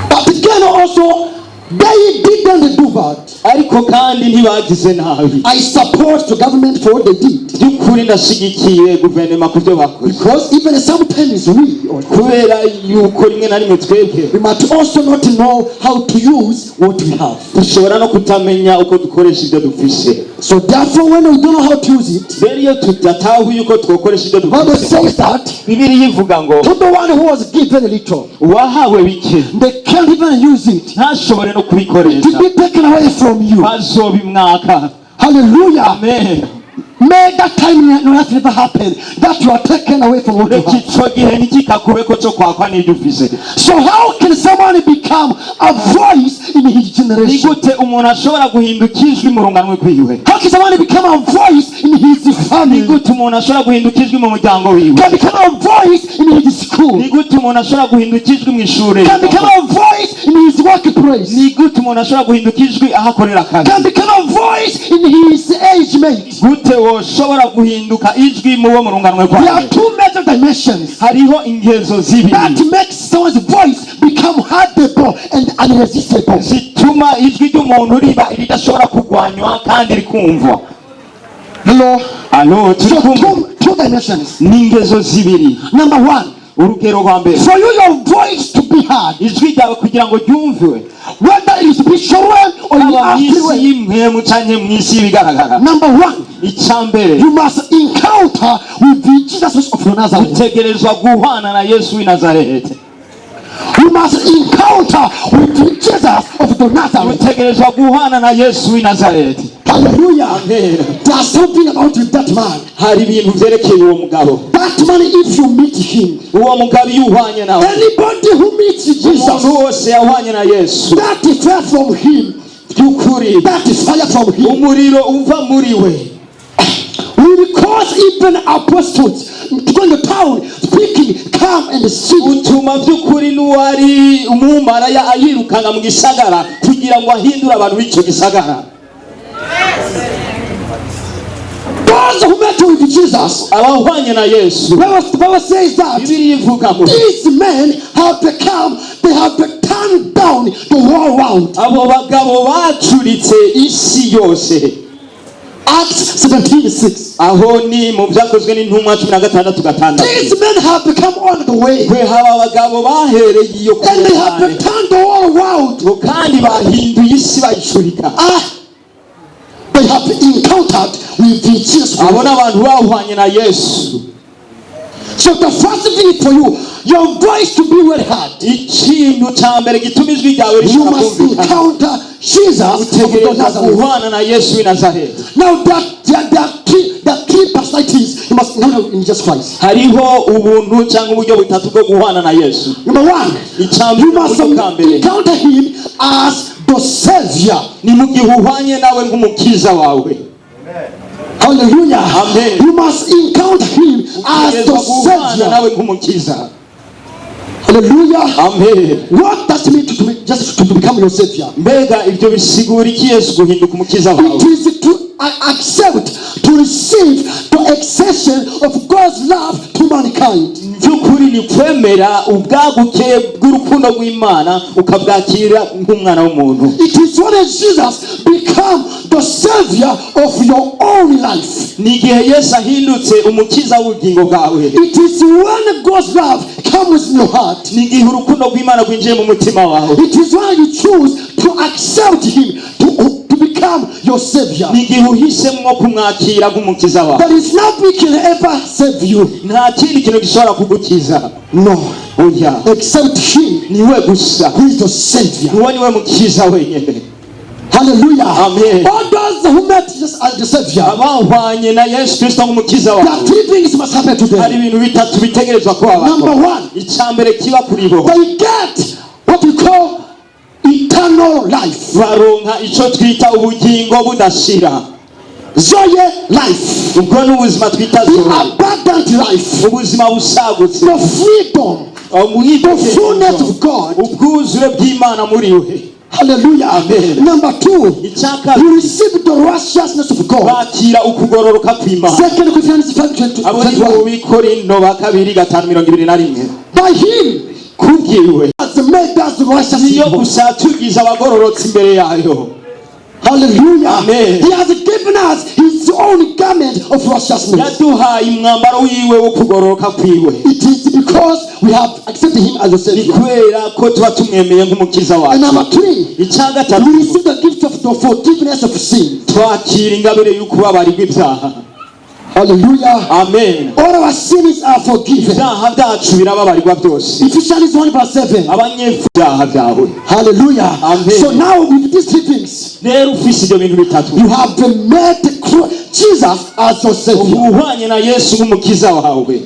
But again, also They didn't do bad. Ariko kandi ntibagize nabi. I support the government for what they did. By'ukuri ndashigikiye guverinoma ku byo bakoze. Because even sometimes we, or Kubera yuko rimwe na rimwe twebwe, we might also not know how to use what we have. Dushobora no kutamenya uko dukoresha ibyo dufise. So therefore, when we don't know how to use it, Rero iyo tudatahuye uko twokoresha ibyo Bible dufise, says that Bibiliya ivuga ngo to the one who was given a little, uwahawe bike, they can't even use it. Ntashobore no kubikoresha, To be taken away from you. Bazobimwaka. Hallelujah. Amen. May that time not never happen that you are taken away from what you Reka have. ico gihe ntikikakubeko co kwakwa n'ibyo ufise. So how can someone become a voice in his Ni generation? gute umuntu ashobora guhinduka ijwi mu runganwe rwiwe? How can someone become a voice in his Ni family? gute umuntu ashobora guhinduka ijwi mu muryango wiwe? Can become a voice in his school? Ni gute umuntu ashobora guhinduka ijwi mu ishuri? Can become a voice in his workplace? Ni gute umuntu ashobora guhinduka ijwi aho akorera akazi? Can become a voice in his age mate? Gute woshobora guhinduka ijwi mu bo mu runganwe There are rwawe? two major dimensions Hariho ingezo zibiri that makes someone's voice become audible and unresistible. Zituma ijwi ry'umuntu riba ridashobora kurwanywa kandi rikumvwa. Hello. Alo, turi So kumwe? two dimensions. Ni ingezo zibiri. Number one, Urugero rwa mbere, for you your voice to be heard, ijwi ryawe kugira ngo ryumviwe, whether it is spiritual or in the haba mu isi earthly way. y'impwemu canke mu isi y'ibigaragara. Number one, Icya mbere, you must encounter with the Jesus of Nazareth. Utegerezwa guhwana na Yesu w'i Nazareti. You must encounter with the Jesus of the Nazareth. Utegerezwa guhwana na Yesu w'i Nazareti. Hallelujah. Amen. There's something about that man. Hari ibintu vyerekeye uwo mugabo. That man, if you meet him, Uwo mugabo iyo uhwanye nawe, anybody who meets Jesus, umuntu wose yahwanye na Yesu, that fire from him, by'ukuri that fire from him, umuriro uva muri we will cause even apostles to go in the town speaking, "Come and see." utuma by'ukuri n'uwari umumaraya ayirukanga mu gisagara kugira ngo ahindure abantu b'icyo gisagara. Those who met with Jesus, Abahwanye na Yesu, the Bible says that Bibiliya ivuga ngo these men have become, they have turned down the whole world. Abo bagabo bacuritse isi yose. Acts 17:6. Aho ni mu Byakozwe n'Intumwa 16:6. These men have become on the way. Kwe haba abagabo bahereye iyo kure And they have cyane. turned the whole world. Ngo kandi bahinduye isi bayicurika. Ah, they have encountered with the Jesus. Abo ni abantu bahwanye na Yesu. So the first thing for you, your voice to be well heard, Ikintu cya mbere gituma ijwi ryawe you rishobora must kumvikana, encounter Jesus of the utegereza Nazareth. guhwana na Yesu w'i Nazareti. Now there are three personalities you must encounter in Jesus Christ. Hariho ubuntu cyangwa uburyo butatu bwo guhwana na Yesu. Number one, Icya you mbere, must uburyo bwa mbere, encounter him as the Savior. Ni mu gihe uhwanye nawe nk'umukiza wawe. Hallelujah. Amen. You must encounter him as the Utegerezwa guhwana Savior. Nawe nk'umukiza. Hallelujah. Amen. What does it mean just to become your Savior? Mbega ibyo bisigura iki, Yesu guhinduka umukiza wawe? It is to accept, to receive the extension of God's love to mankind. By'ukuri ni kwemera ubwaguke bw'urukundo rw'Imana ukabwakira nk'umwana w'umuntu. It is when Jesus become the Savior of your own life. Ni igihe Yesu ahindutse umukiza w'ubugingo bwawe. It is when God's love comes in your heart. Ni igihe urukundo rw'Imana rwinjiye mu mutima wawe. It is when you choose to accept Him to become your Savior. Ni igihe uhisemo kumwakira nk'umukiza wawe. There is nothing can ever save you. Nta kindi kintu gishobora kugukiza. No. Oya. Except Him Niwe gusa. Who is the Savior. Uwo niwe mukiza wenyine. Hallelujah. Amen. All those who met Jesus as the Savior, Abahwanye na Yesu Kristo nk'umukiza there are wawe, three things must happen to hari them. ibintu bitatu bitegerezwa kuba. Number one, Icya mbere kiba kuri bo, they get what we call eternal life. Baronka icyo twita ubugingo budashira. Zoe life. Ubwo ni ubuzima twita The Zoe, abundant life. Ubuzima busagutse, The freedom. The fullness of God. Ubwuzure bw'Imana muri we. Hallelujah. Amen. Number two, Icya kabiri, you receive the righteousness of God. Bakira ukugororoka kw'Imana. Second Corinthians 5 Abo ni mu 21. Bikorinto ba kabiri 5:21. By him Kubwiwe has made us righteous. Niyo gusa yatugize abagororotsi imbere yayo. Hallelujah. Amen. He has given us his own garment of righteousness. Yaduhaye umwambaro wiwe wo kugororoka kwiwe. It is because we have accepted him as a Ni savior. kubera ko tuba tumwemeye nk'umukiza And wacu. number three, Icya gatatu, we receive the gift of the forgiveness of sin. Twakira ingabire y'ukubabarirwa ibyaha. Hallelujah. Amen. All our sins are forgiven. Ibyaha byacu birababarirwa byose. Ephesians 1 verse 7. Abanyefu ibyaha byawe. Hallelujah. Amen. So now with these three things, Rero ufise ibyo bintu bitatu, you have met Jesus as your savior. Uhwanye na Yesu nk'umukiza wawe.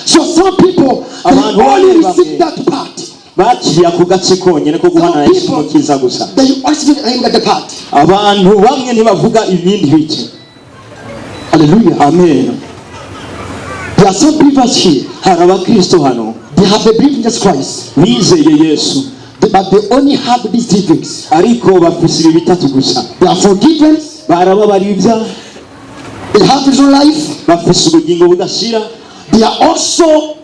So some people, they Abantu only bamwe receive that part. Bakiriye ako gace konyine ko guhana na Yesu nk'umukiza gusa. They only that part. Abantu bamwe ntibavuga ibindi bice. Hallelujah. Amen. There are some believers here. Hari abakristo hano. They have the belief in Jesus Christ, Bizeye Yesu, but they only have these three things. Ariko bafise ibi bitatu gusa. They are forgiven. Barababariwe ibyaha. They have eternal life. Bafise ubugingo budashira. They are also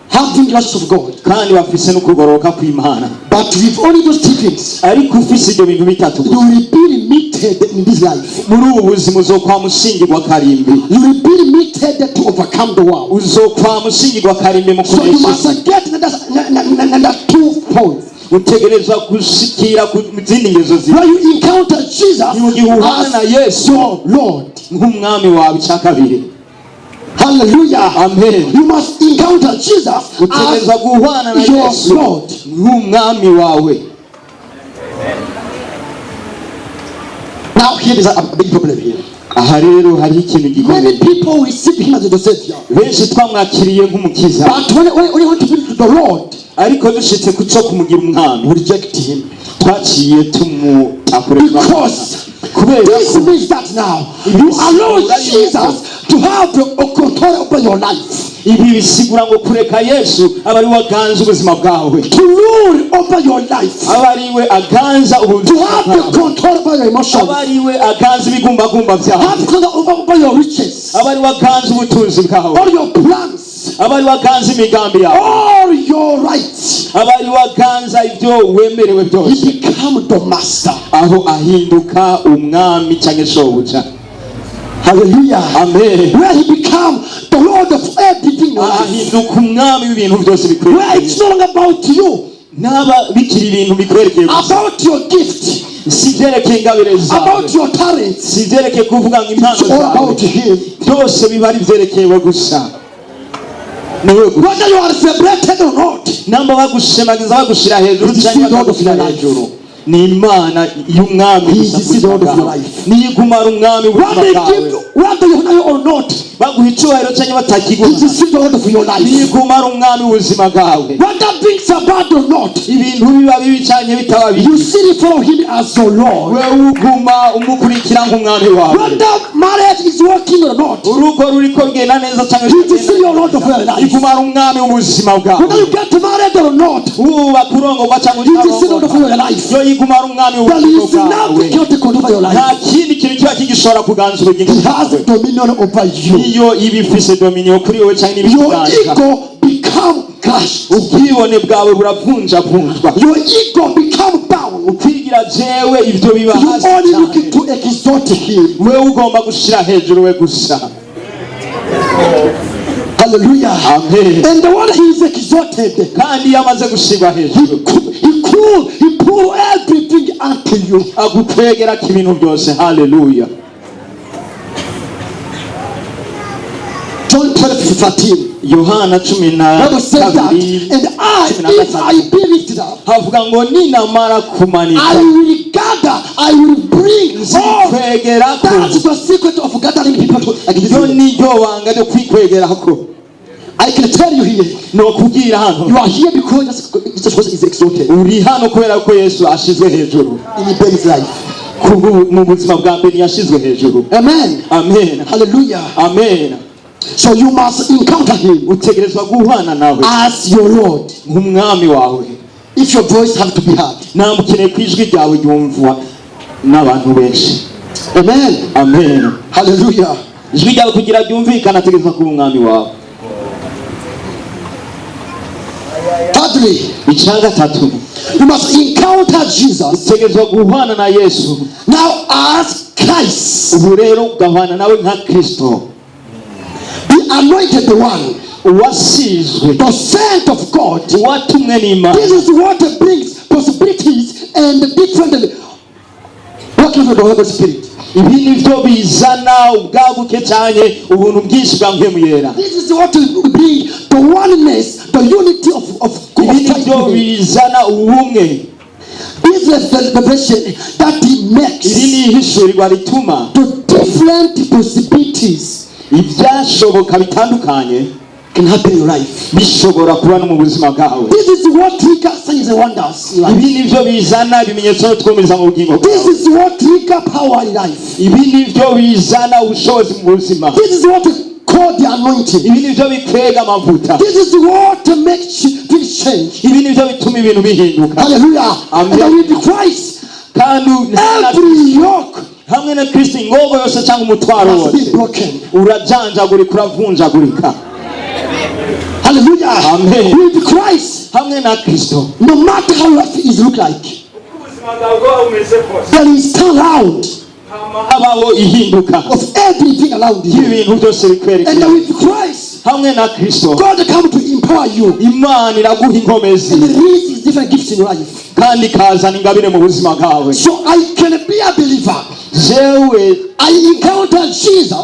having righteousness of God. Kandi bafise no kugororoka kw'Imana. But with only those three things, Ariko ufise ibyo bintu bitatu you gusa, will be limited in this life. Muri ubu buzima uzokwama ushingirwa karimbi. You will be limited to overcome the world. Uzokwama ushingirwa karimbi mu So you kunesha must isi. get another 2 points. Utegerezwa gushikira ku zindi ngezo zibiri. When you encounter Jesus Ni mu gihe uhana na as Yesu your Lord. Nk'umwami wawe icya kabiri. Hallelujah. Amen. You must encounter Jesus as Utegerezwa guhwana na your Yesu Lord. Nk'umwami wawe. Now here is a big problem here. Aha rero hariho ikintu gikomeye. Many people receive him as the Savior. Benshi twamwakiriye nk'umukiza. But when you want to be the Lord, Ariko dushitse ku cyo kumugira umwami, we reject him. Twaciye tumutakure. Because Kubera this ko means that now you allow Jesus to have the control over your life, ibi bisigura ngo kureka Yesu aba ari we aganza ubuzima bwawe, to rule over your life, aba ari we aganza to ubuzima have the bwawe, control over your emotions, aba ari we aganza ibigumbagumba byawe, have control over your riches, aba ari we aganza ubutunzi bwawe, all your plans, aba ari we aganza imigambi yawe, all your rights. Aba ari we aganza ibyo wemerewe byose. He become the master. Aho ahinduka umwami cyangwa shobuja. Hallelujah. Amen. Where he become the Lord of everything in your life. Ahinduka umwami w'ibintu byose Where bikwerekeye. it's no longer about you, Ntaba bikiri ibintu bikwerekeye gusa, about your gift, si ibyerekeye ingabire zawe, about your talents. Si ibyerekeye kuvuga ngo impano It's all zawe, about him. Byose biba ari ibyerekeye we gusa, niwe gusa. Whether you are celebrated or not, Namba bagushemagiza bagushyira hejuru It is cyangwa the Lord of batagushyira your life. hejuru, ni Imana y'umwami He gusa is the Lord of your life. niyo iguma ari umwami w'ubuzima Whether they bwawe. give, whether you honor you or not, Baguha icyubahiro cyangwa batakiguha, he is still the Lord of your niyo life. iguma ari umwami w'ubuzima bwawe. Whether things are bad or not, Ibintu biba bibi cyangwa bitaba bibi, you still follow him as your Lord. Wewe uguma umukurikira nk'umwami wawe. Whether marriage is working or not, Urugo ruriko rugenda neza cyangwa he is still your Lord of your life. iguma ari umwami w'ubuzima bwawe. Whether you get married or not, Wubaka urongorwa cyangwa he is still Lord of your life. yo iguma ari umwami There w'ubuzima is bwawe. nothing can take control over your Nta life. kindi kintu kiba kigishobora kuganza ubugingo He has bwawe. dominion over you. Iyo iba ifise dominion kuri wowe cyangwa Your n'ibikuganza, ego become crushed. Ubwibone bwawe buravunjavunjwa. Your ego become down. Ukwigira jewe ibyo biba You hasi only cyane. looking to exalt him. Wewe ugomba gushira hejuru we gusa. Hallelujah. Amen. And the one he is exalted, Kandi iyo amaze gushirwa hejuru, he pull everything unto you. Agukwegerako ibintu byose. Haleluya. John 12, 13. Yohana cumi na Bible says that, kabiri and I, cumi na if I gatatu, be lifted up, havuga ngo ninamara kumanika, I will gather, I will bring all. nzikwegerako. That's the secret of gathering people to like this. Iryo ni ryo banga ryo kwikwegerako. I can tell you here, Nokubwira hano, you are here because Jesus Christ is exalted uri hano kubera ko Yesu ashizwe hejuru in Ben's life. Kubwo mu buzima bwa mbere yashizwe hejuru. Amen. Amen. Hallelujah. Amen. So you must encounter him Utegerezwa guhana nawe as your Lord. Nk'umwami wawe. If your voice have to be heard. Ntabwo ukeneye ko ijwi ryawe ryumvwa n'abantu benshi. Amen. Amen. Hallelujah. Ijwi ryawe kugira ryumvikane ategerezwa kuba umwami wawe. Thirdly, Icya gatatu, you must encounter Jesus utegerezwa guhwana na Yesu now as Christ, ubu rero ugahwana nawe nka Kristo, the anointed one, uwasizwe, the sent of God. uwatumwe n'Imana. This is what brings possibilities and different working of the Holy Spirit. Ibi nibyo bizana ubwaguke cyane ubuntu bwinshi bwa Mpwemu Yera. This is what will bring the oneness, the unity of Ibi of nibyo Christ. bizana ubumwe. This is the revelation that he Iri makes ni ihishurirwa rituma the different possibilities ibyashoboka bitandukanye can happen in your life. Bishobora kuba no mu buzima bwawe. This is what triggers signs and wonders in life. Ibi nibyo bizana ibimenyetso no twumiriza mu bugingo This bwawe. is what trigger power in life. Ibi nibyo bizana ubushobozi mu buzima. This is what we call the anointing. Ibi nibyo bikwega amavuta. This is what makes things change. Ibi nibyo bituma ibintu bihinduka. Hallelujah. Amen. And with Christ, Kandi every yoke hamwe na Kristo ingogo yose cyangwa umutwaro must be wose broken. urajanjagurika, uravunjagurika. Hallelujah. Amen. With Christ, Hamwe na Kristo, no matter how life is look like, there is turnaround habaho ihinduka of everything around you. y'ibintu byose And bikwerekeye. with Christ, Hamwe na Kristo, God come to empower you Imana iraguha inkomezi and release His different gifts in your life. Kandi ikazana ingabire mu buzima bwawe. So I can be a believer. Jewe I encounter Jesus.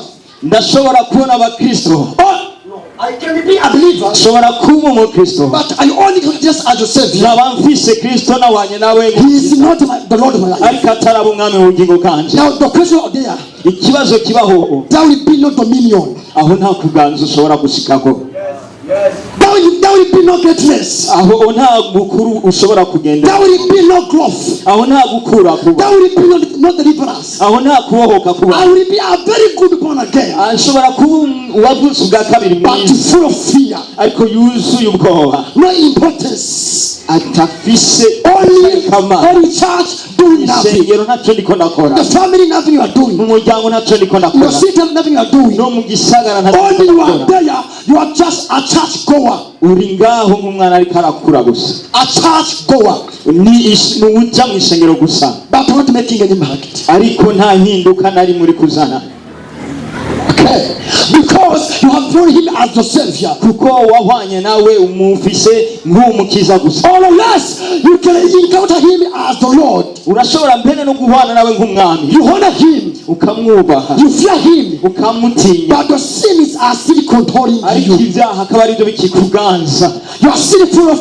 Ndashobora kubona abakristo. Or no, I can be a believer, Nshobora kuba umukristo, but I only encounter Jesus as your savior. Nkaba mfise Kristo nawanye nawe, He is not the Lord of my life. Ariko ataraba umwami w'ubugingo bwanje. Now the question out there, Ikibazo kibaho, there will be no dominion. Aho nta kuganza ushobora gushikako. There will be no greatness. Aho nta bukuru ushobora kugenda. There will be no growth. Aho nta gukura kuba. There will be no deliverance. Aho nta kubohoka kuba. I will be a very good born again, Ashobora kuba uwavutse ubwa kabiri but mwiza, full of fear, ariko yuzuye ubwoba, no importance. Atafise Only, kamaro. only church doing nothing. Isengero ntacyo ndiko ndakora. The family, nothing you are doing. Mu muryango ntacyo ndiko Your ndakora. city, nothing you are doing. No mu gisagara ntacyo Only ndiko you are ndakora. there, you are just a church goer. Uri ngaho nk'umwana ariko arakura gusa. A church goer, Ni ni uja mu isengero gusa, but not making any impact. Ariko nta mpinduka nari muri kuzana. Okay. Because you have known him as your savior. Kuko wahwanye nawe umufise nk'umukiza gusa. Or unless you can encounter him as the Lord. Urashobora mbere no guhwana nawe nk'umwami. You honor him, Ukamwubaha, you fear him, ukamutinya, but the sins are still controlling ariko you. Ibyaha akaba aribyo bikikuganza. You are still full of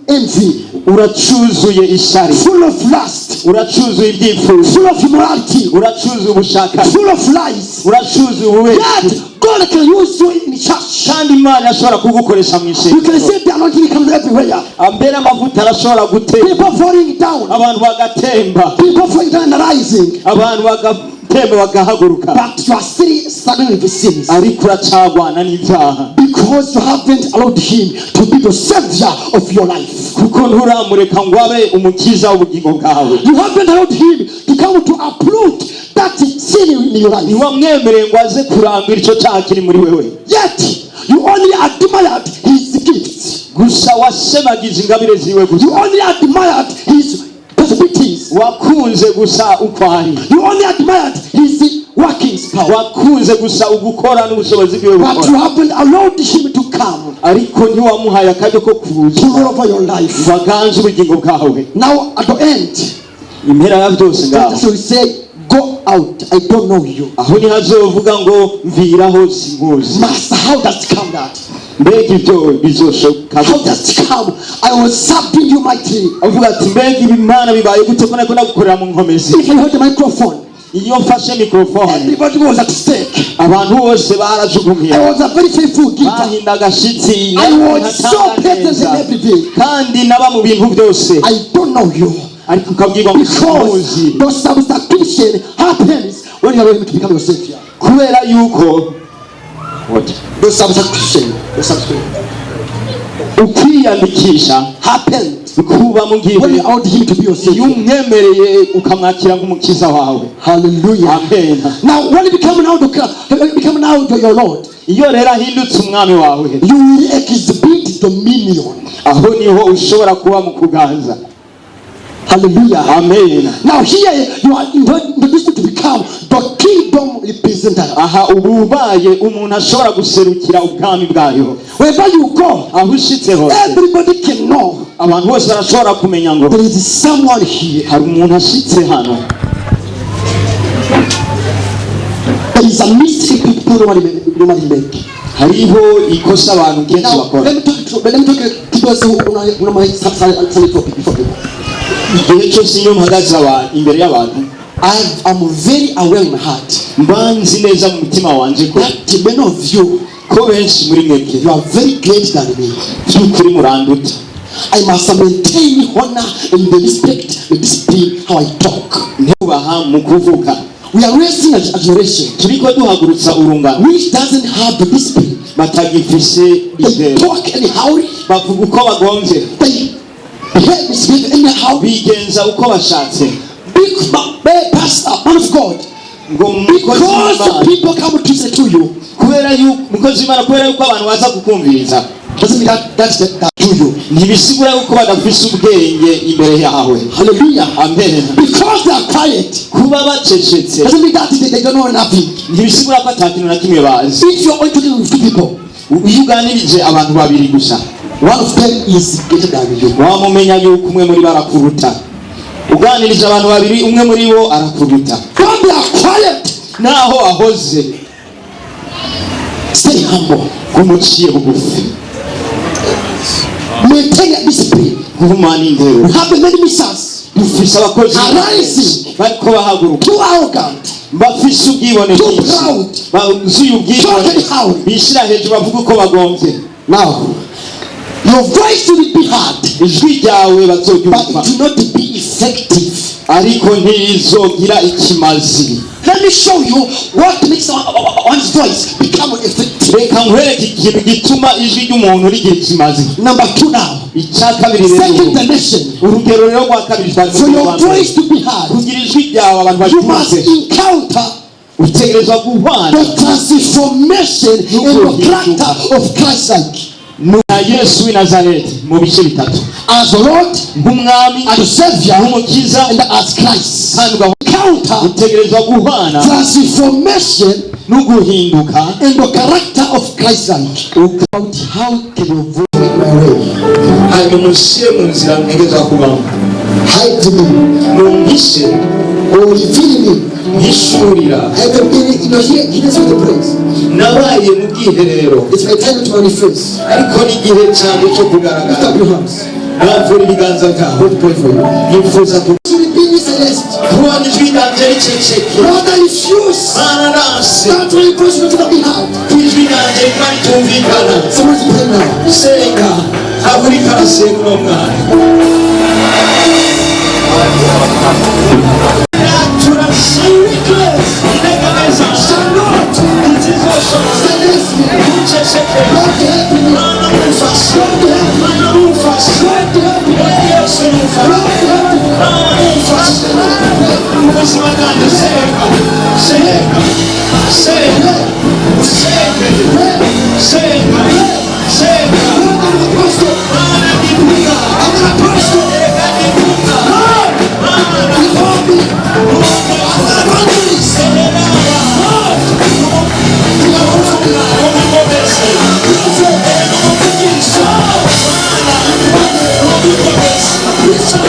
envy, Uracuzuye ishyari, full of lust, uracuzuye ibyifuzo, full of immorality, uracuzuye ubushakashatsi, full of lies. Uracuzuye ububeshi. Yet God can use you in church. Kandi Imana irashobora kugukoresha mu You can isengero. see the anointing comes everywhere. Mbere amavuta arashobora gutemba, People falling down, abantu bagatemba, people falling down and rising. Abantu bagatemba bagahaguruka, But you are still struggling with sins ariko uracagwana n'ibyaha, because you haven't allowed Him to be the savior of your life. Kuko nturamureka ngo abe umukiza w'ubugingo bwawe. You haven't allowed Him to come to uproot that sin in your life. Ntiwamwemereye ngo aze kurandura icyo cyaha kiri muri wewe. Yet you only admired His gifts. Gusa wasemagiza ingabire ziwe gusa. You only admired His possibilities. Wakunze gusa uko ari. You only admired His workings power. Wakunze gusa ugukora n'ubushobozi bwiwe But you bukora, haven't allowed Him to come ariko ntiwamuhaye akaryo ko kuza to rule over your life. Ngo aganze ubugingo bwawe. Now at the end, Impera ya byose ngaho, Jesus will say, "Go out, I don't know you." aho niho azovuga ngo mviraho sinkuzi. Master, how does it come that? Mbega ibyo bizoshoboka How gute? does it come? I was serving you mightily. Avuga ati mbega ibi Mana bibaye gute ko nariko ndagukorera mu nkomezi? If I hold the microphone, Iyo mfashe mikorofone, everybody was at stake. Abantu bose barajugumiye. I was a very faithful giver. Bahinda agashitsi. I was so present in everything. Kandi naba mu bintu byose. I don't know you. Ariko ukabwirwa ngo Because sinkuzi. the subscription happens when you allow him to become your savior. Kubera yuko What? The subscription Ukwiyandikisha happened Kuba mu When you gihe allowed Him to be your iyo Savior. umwemereye ukamwakira nk'umukiza wawe. Hallelujah. Amen. Now, when you become now the become now your Lord, Iyo rero ahindutse umwami wawe, you will exhibit dominion. Aho niho ushobora kuba mu kuganza. Hallelujah. Amen. Now here you are introduced to become the kingdom representative. Aha ubu ubaye umuntu ashobora guserukira ubwami bwayo. Wherever you go, Aho ushitse hose, everybody can know abantu bose barashobora kumenya ngo there is someone here. Hari umuntu ashitse hano. There is a mistake people normally make. Hariho ikosa abantu kenshi Now, bakora. let me talk to those who normally silent topic before people. Igihe cyose iyo mpagaze imbere y'abantu, I'm very aware in my heart mba nzi neza mu mutima wanje ko that many of you, ko benshi muri mwebwe you are very great than me. By'ukuri muranduta. I must maintain honor and the respect, the discipline, how I talk. Ntubaha mu kuvuga. We are raising a generation Turiko duhagurutsa urungano which doesn't have the discipline. Batagifise They intero. talk anyhow. Bavuga uko bagombye. They behave, misbehave anyhow. Bigenza uko bashatse. Big big pastor, man of God. Ngo umukozi Because w'Imana people come to listen to you, kubera yuko umukozi w'Imana kubera yuko abantu baza kukumviriza, doesn't mean that to you. Ntibisigura yuko badafise ubwenge imbere yawe. Hallelujah. Amen. Because they are quiet, Kuba bacecetse doesn't mean that they don't know nothing. ntibisigura ko ata kintu na kimwe bazi. If you're only talking with two people, Iyo uganirije abantu babiri gusa, one of them is greater than you. Wamumenya yuko umwe muri bo arakuruta. Uganirije abantu babiri, umwe muri bo arakuruta. When they are quiet, Naho ahoze, stay humble. Guma uciye bugufi. Maintain your discipline. Gumana indero. We have many ministers Dufise abakozi arising, bariko bahaguruka too arrogant, bafise ubwibone too bwinshi, proud, buzuye ubwibone, talk anyhow. Bishira hejuru, bavuga uko bagombye. Now, your voice will be heard, Ijwi ryawe but bazoryumva, it will not be effective. Ariko ntirizogira ikimazi. Let me show you what makes one's voice become effective. Reka nkwereke ikintu gituma ijwi ry'umuntu rigira ikimazi. Number two now. Icya kabiri rero, Second dimension. Urugero rero rwa kabiri twari For your rwa mbere. voice to be heard, Kugira ijwi ryawe abantu you must baryumve, encounter utegerezwa guhwana the transformation in the character of Christ like. Na Yesu w'i Nazareti mu bice bitatu. As Lord, Nk'umwami, as Savior, nk'umukiza, and as Christ. kandi Encounter utegerezwa guhwana transformation no guhinduka in the character of Christ like. About how can your voice make my way? Hanyuma unshyire mu nzira ntegerezwa kubamo. Hide me Numpishe or reveal me. Mpishurira. I have been in the here in the place. Nabaye mu bwiherero. It's my time to manifest. Ariko n'igihe cyanjye cyo Lift kugaragara. up your hands. Ramvura ibiganza byawe. God pray for you. Nifuza Should be silenced. Kubona ijwi ryanjye riceceke. Lord, I refuse. Barananse. That my voice will not be heard. Ko ijwi ryanjye riba ritumvikana. Someone's praying now. Senga ntabwo uriko arasenga uno mwana. Shall not silence me. Lord, help me. Lord, help me. Lord, help me. Lord, help me. Ubuzima bwanjye, senga, senga, senga, usenge, senga, senga. Lord, I'm an apostle. Mana ndivuga. I'm an apostle. Erega ndivuga. Lord, Mana before me. I'm an evangelist. Lord, you are working. Prophet. Preacher.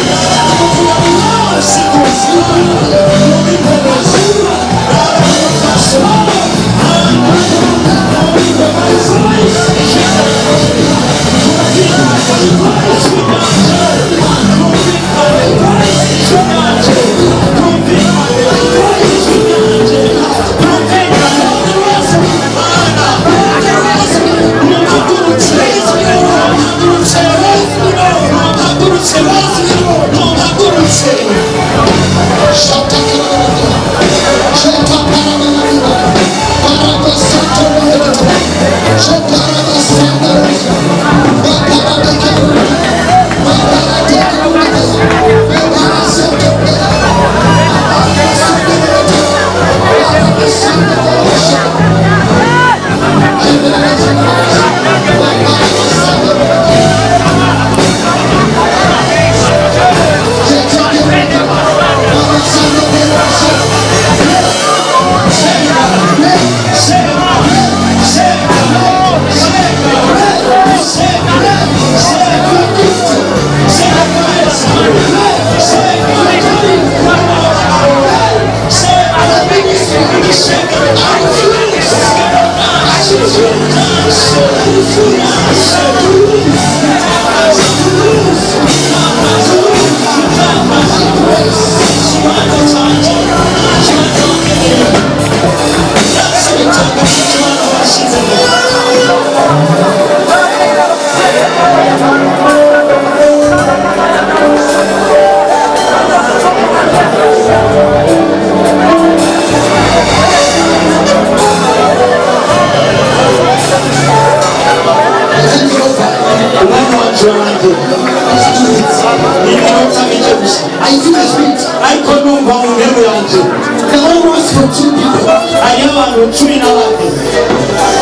Ndumva mu ntego yanjye There are almost 14 people. Hariyo abantu 14.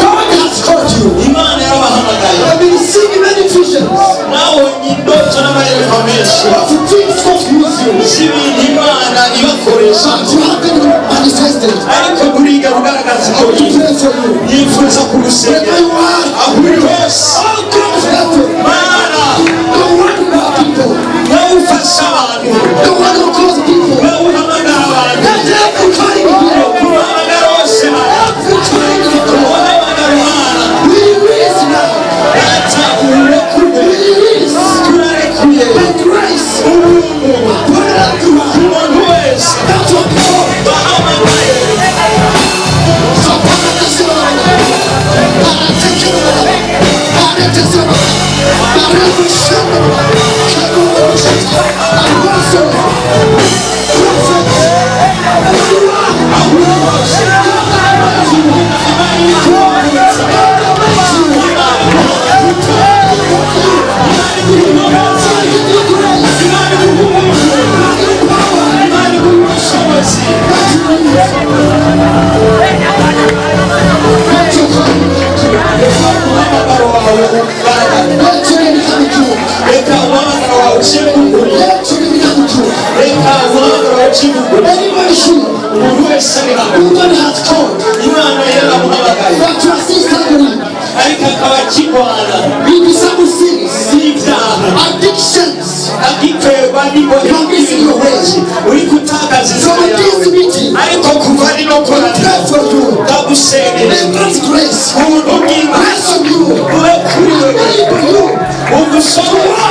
God has called you. Imana yarabahamagaye. I've been seeing many visions Nabonye indoto n'amayerekwa menshi of things God use you. z'ibintu Imana ibakoresha. But you haven't manifested. Ariko nturiga kugaragaza I ibyo want to bintu. pray for you. Nifuza kugusengera. Wherever you are, Aho uri hose, all God of heaven, Mana, the one who have people, wowe ufasha abantu, the one who calls people, wowe uhamagara abantu, let every calling here, uhamagara wose hano, every calling of God, uhamagara Imana, we release now. Data, urekure. We release Turarekuye the grace ubuntu upon everyone. ku muntu wese That's what God. bahamagaye. So, Imana iguha ubuntu, Imana iguha ubushobozi. Umuhamagaro wawe ugaragare. Reka umuhamagaro wawe ucike ukuri. Reka umuhamagaro wawe ucike ukuri. Umuntu wese ari hano, Imana yaramuhamagaye, ariko akaba akirwana n'ibyaha, Addictions agiterwa n'imbohe n'ibintu uri gutakaza from inzira this yawe. meeting. Ariko kuva rino koraniro, Pray for you. ndagusengera. May God's grace Ubuntu bw'Imana rest on you. bube kuri wewe, Enable you ugushobora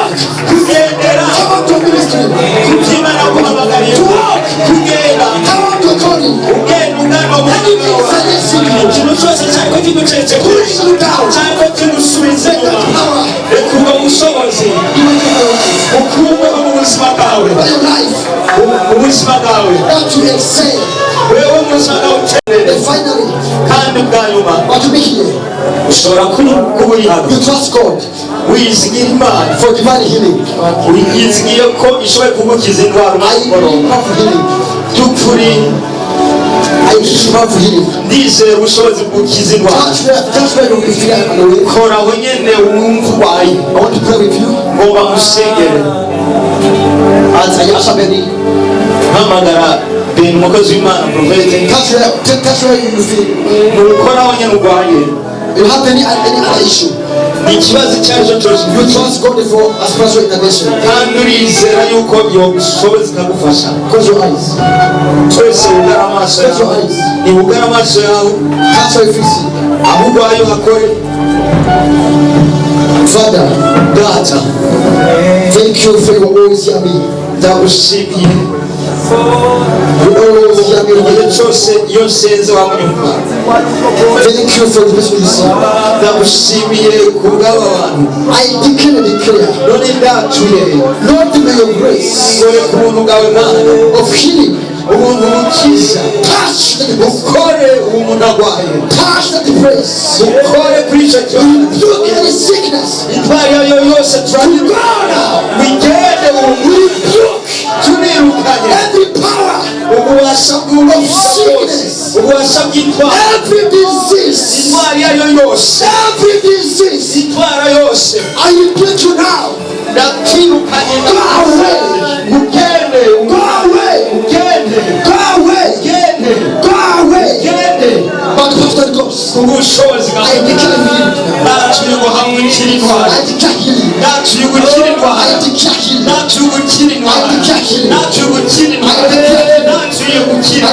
kugendera come out to ministry, ku by'Imana yaguhamagariye, to walk, kugenda come out to calling. ugenda ugana Anything umuhamagaro wawe. silencing you, Ikintu cyose cyariko kigucece, push you down. cyariko kigusubiza Let that inyuma, power reka ubwo bushobozi be working in your life, bukurweho mu buzima bwawe, over your life, mu buzima bwawe, that you excel. wewe mu buzima bwawe uterere. And finally, Kandi bwa nyuma, but to be here, ushobora kuba uri hano, you trust God wizigira Imana, for divine healing. wizigiye ko ishoboye kugukiza indwara I umugoroba. believe powerful healing. By'ukuri, I believe powerful healing. ndizera ubushobozi bw'ukiza indwara. Touch where you will feel on the way. Kora aho nyene wumva urwaye. I want to pray with you. Ngomba musengere. As I usher Benny, Mpamagara Ben, umukozi w'Imana, prophète. touch where you feel. Nukora aho nyene urwaye. You have any other issue. Ikibazo icyo ari cyo cyose, You trust God for a spiritual intervention. kandi urizera yuko iyo bushobozi ikagufasha. Close your eyes. Twese wugara amaso yawe, niwugara amaso yawe. Touch where you feel sick. Aho urwaye uhakore. Father, Data, thank you for you always hear me. Ndagushimiye. You always hear me. Igihe cyose iyo nsenze wamunyumva. Thank you for the blessing you see. Ndagushimiye ku bw'aba bantu. I declare and declare, None ndatuye, Lord, may your grace gore ku buntu bwawe Mana, of healing ubuntu bukiza, touch the depressed, ukore umuntu arwaye, touch the depressed, ukore kuri icyo kibazo. rebuke any sickness. Intwari iyo ariyo yose To go now. wigende ubu. Rebuke Turirukanye every power, ububasha bw'ububasha bwose, ububasha bw'intwari, every disease, intwari iyo ariyo yose, every disease. Intwara yose. I rebuke you now. Ndakwirukanye. Go away. Ugende. Go away. Ugende. Go away. Ugende. Go away. Ugende. By the power of the Ghost, Ubushobozi bwawe, I declare healing. ndatuye ngo hamwe ukira indwara. I declare healing. Ndatuye gukira indwara. I declare healing. Ndatuye gukira indwara. Ndatuye gukira indwara. Ndatuye gukira.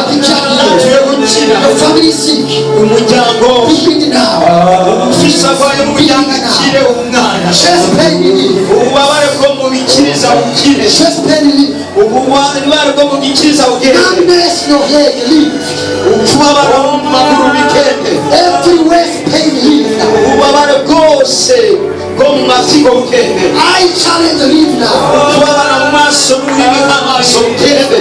Ndatuye gukira. Your family is sick. Umuryango Be healed now. ufise arwaye mu muryango akire umwana. Chest pain relief. Ububabare bwo mu bikiriza bukire. Chest pain relief. Ububabare bwo mu gikiriza bugende. Numbness in your leg leave. Ukubabara mu maguru bigende. Every waist pain leave now. Ububabare bwose bwo mu mafyigo bugende. Eye challenge leave now. Kubabara mu maso n'ururimi nk'amaso bugende.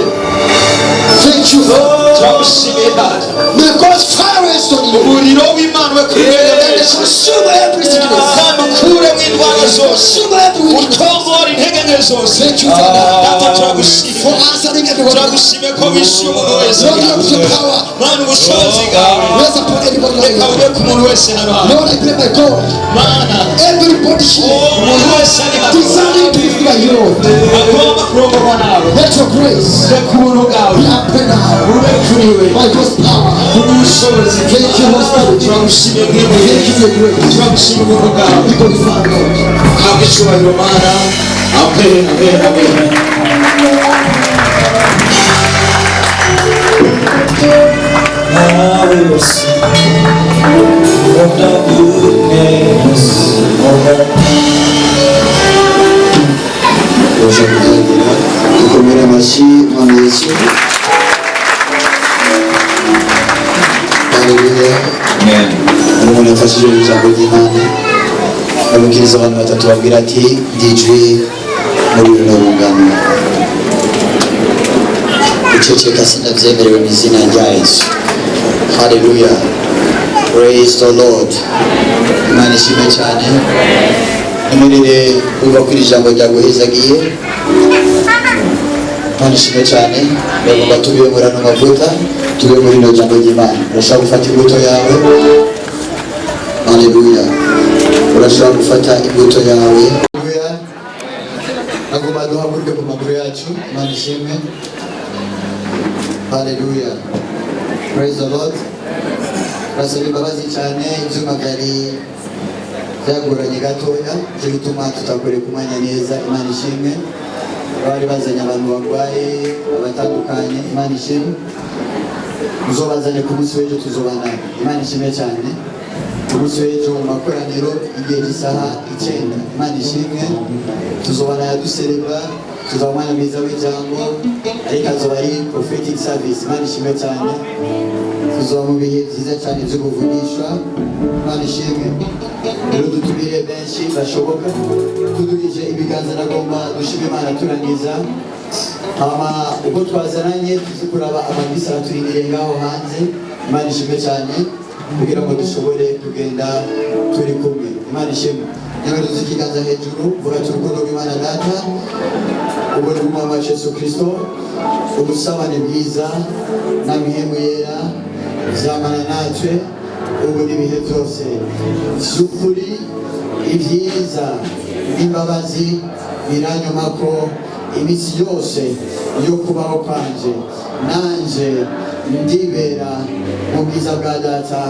Thank you, Father. Turagushimiye, Data. May God's fire rest on you Umuriro w'Imana ube kuri mwebwe and mwese consume every sickness. kandi ukuremo indwara zose, Consume every weakness. utongora intege nke zose. Thank you, Father, Data, turagushimiye. for answering everyone. Turagushimiye ko wishyuye umuntu wese. Lord, let your power Mana, ubushobozi bwawe rest upon everybody right reka now. bube ku muntu wese hano hantu. Lord, I pray, my God, Mana, everybody here umuntu wese ari hano deserving to be by you. agomba kurongorwa nawe, Let your grace reka ubuntu bwawe be upon now bube kuri we by God's power. kubw'ubushobozi. Thank you, Holy Spirit. Turagushimiye mwebwe. Thank you for your grace. Turagushimiye ubuntu bwawe. Be glorified, Lord. Habwa icyubahiro, Mana. Amen, amen, amen. I will sing of the goodness of God. Tubasha kuzagira dukomere amashyi Mwami Yesu. Haleluya. Amen. Hari umuntu yafashije ijambo ry'Imana, ababwiriza abantu batatu, babwira ati: "DJ muri runo rungano, guceceka sinabyemerewe mu izina rya Yesu." Haleluya, praise the Lord. Imana ishimwe cyane. Emerere uva kuri ijambo ryaguhezagiye. Imana ishimwe cyane. Bagomba tube muri ano mavuta, tube muri rino jambo ry'Imana. Urashobora gufata imbuto yawe. Haleluya, urashobora gufata imbuto yawe. Haleluya. Nagomba duhaguruke ku maguru yacu. Imana ishimwe. Haleluya, praise the Lord. Turasaba imbabazi cyane, ibyuma byari byagoranye gatoya, nicyo gituma tutakoreye kumwanya neza. Imana ishimwe. Bari bazanye abantu barwaye abatandukanye. Imana ishimwe. Muzobazane ku munsi w'ejo, tuzobana. Imana ishimwe cyane. Ku munsi w'ejo mu makoraniro, igihe cy'isaha 9. Imana ishimwe. Tuzobana yadusereba, tuzaba umwanya mwiza w'ijambo, ariko azoba ari prophetic service. Imana ishimwe cyane. Tuzoba mu bihe byiza cyane byo kuvugishwa. Imana ishimwe. Rero dutumire benshi bashoboka. Tudugije ibiganza, nagomba dushime Imana turangiza. Hama uko twazananye, tuzi kuraba amabisi araturindiriye ngaho hanze. Imana ishimwe cyane, kugira ngo dushobore kugenda turi kumwe. Imana ishimwe. Nyamara duze ikiganza hejuru, vuga ati: "Urukundo rw'Imana Data, ubuntu bw'Umwami wacu Yesu Kristo, ubusabane bwiza na Mpwemu Yera vyamana natwe ubu n'ibihe byose. Vy'ukuri ibyiza n'imbabazi biranyumako iminsi yose yo kubaho kwanje, nanje ndibera mu bwiza bwa Data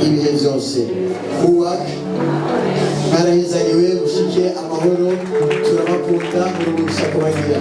ibihe byose." Kubaka mwarahezaniwe, mushike amahoro. Turabakunda, muruhukisha kubagira.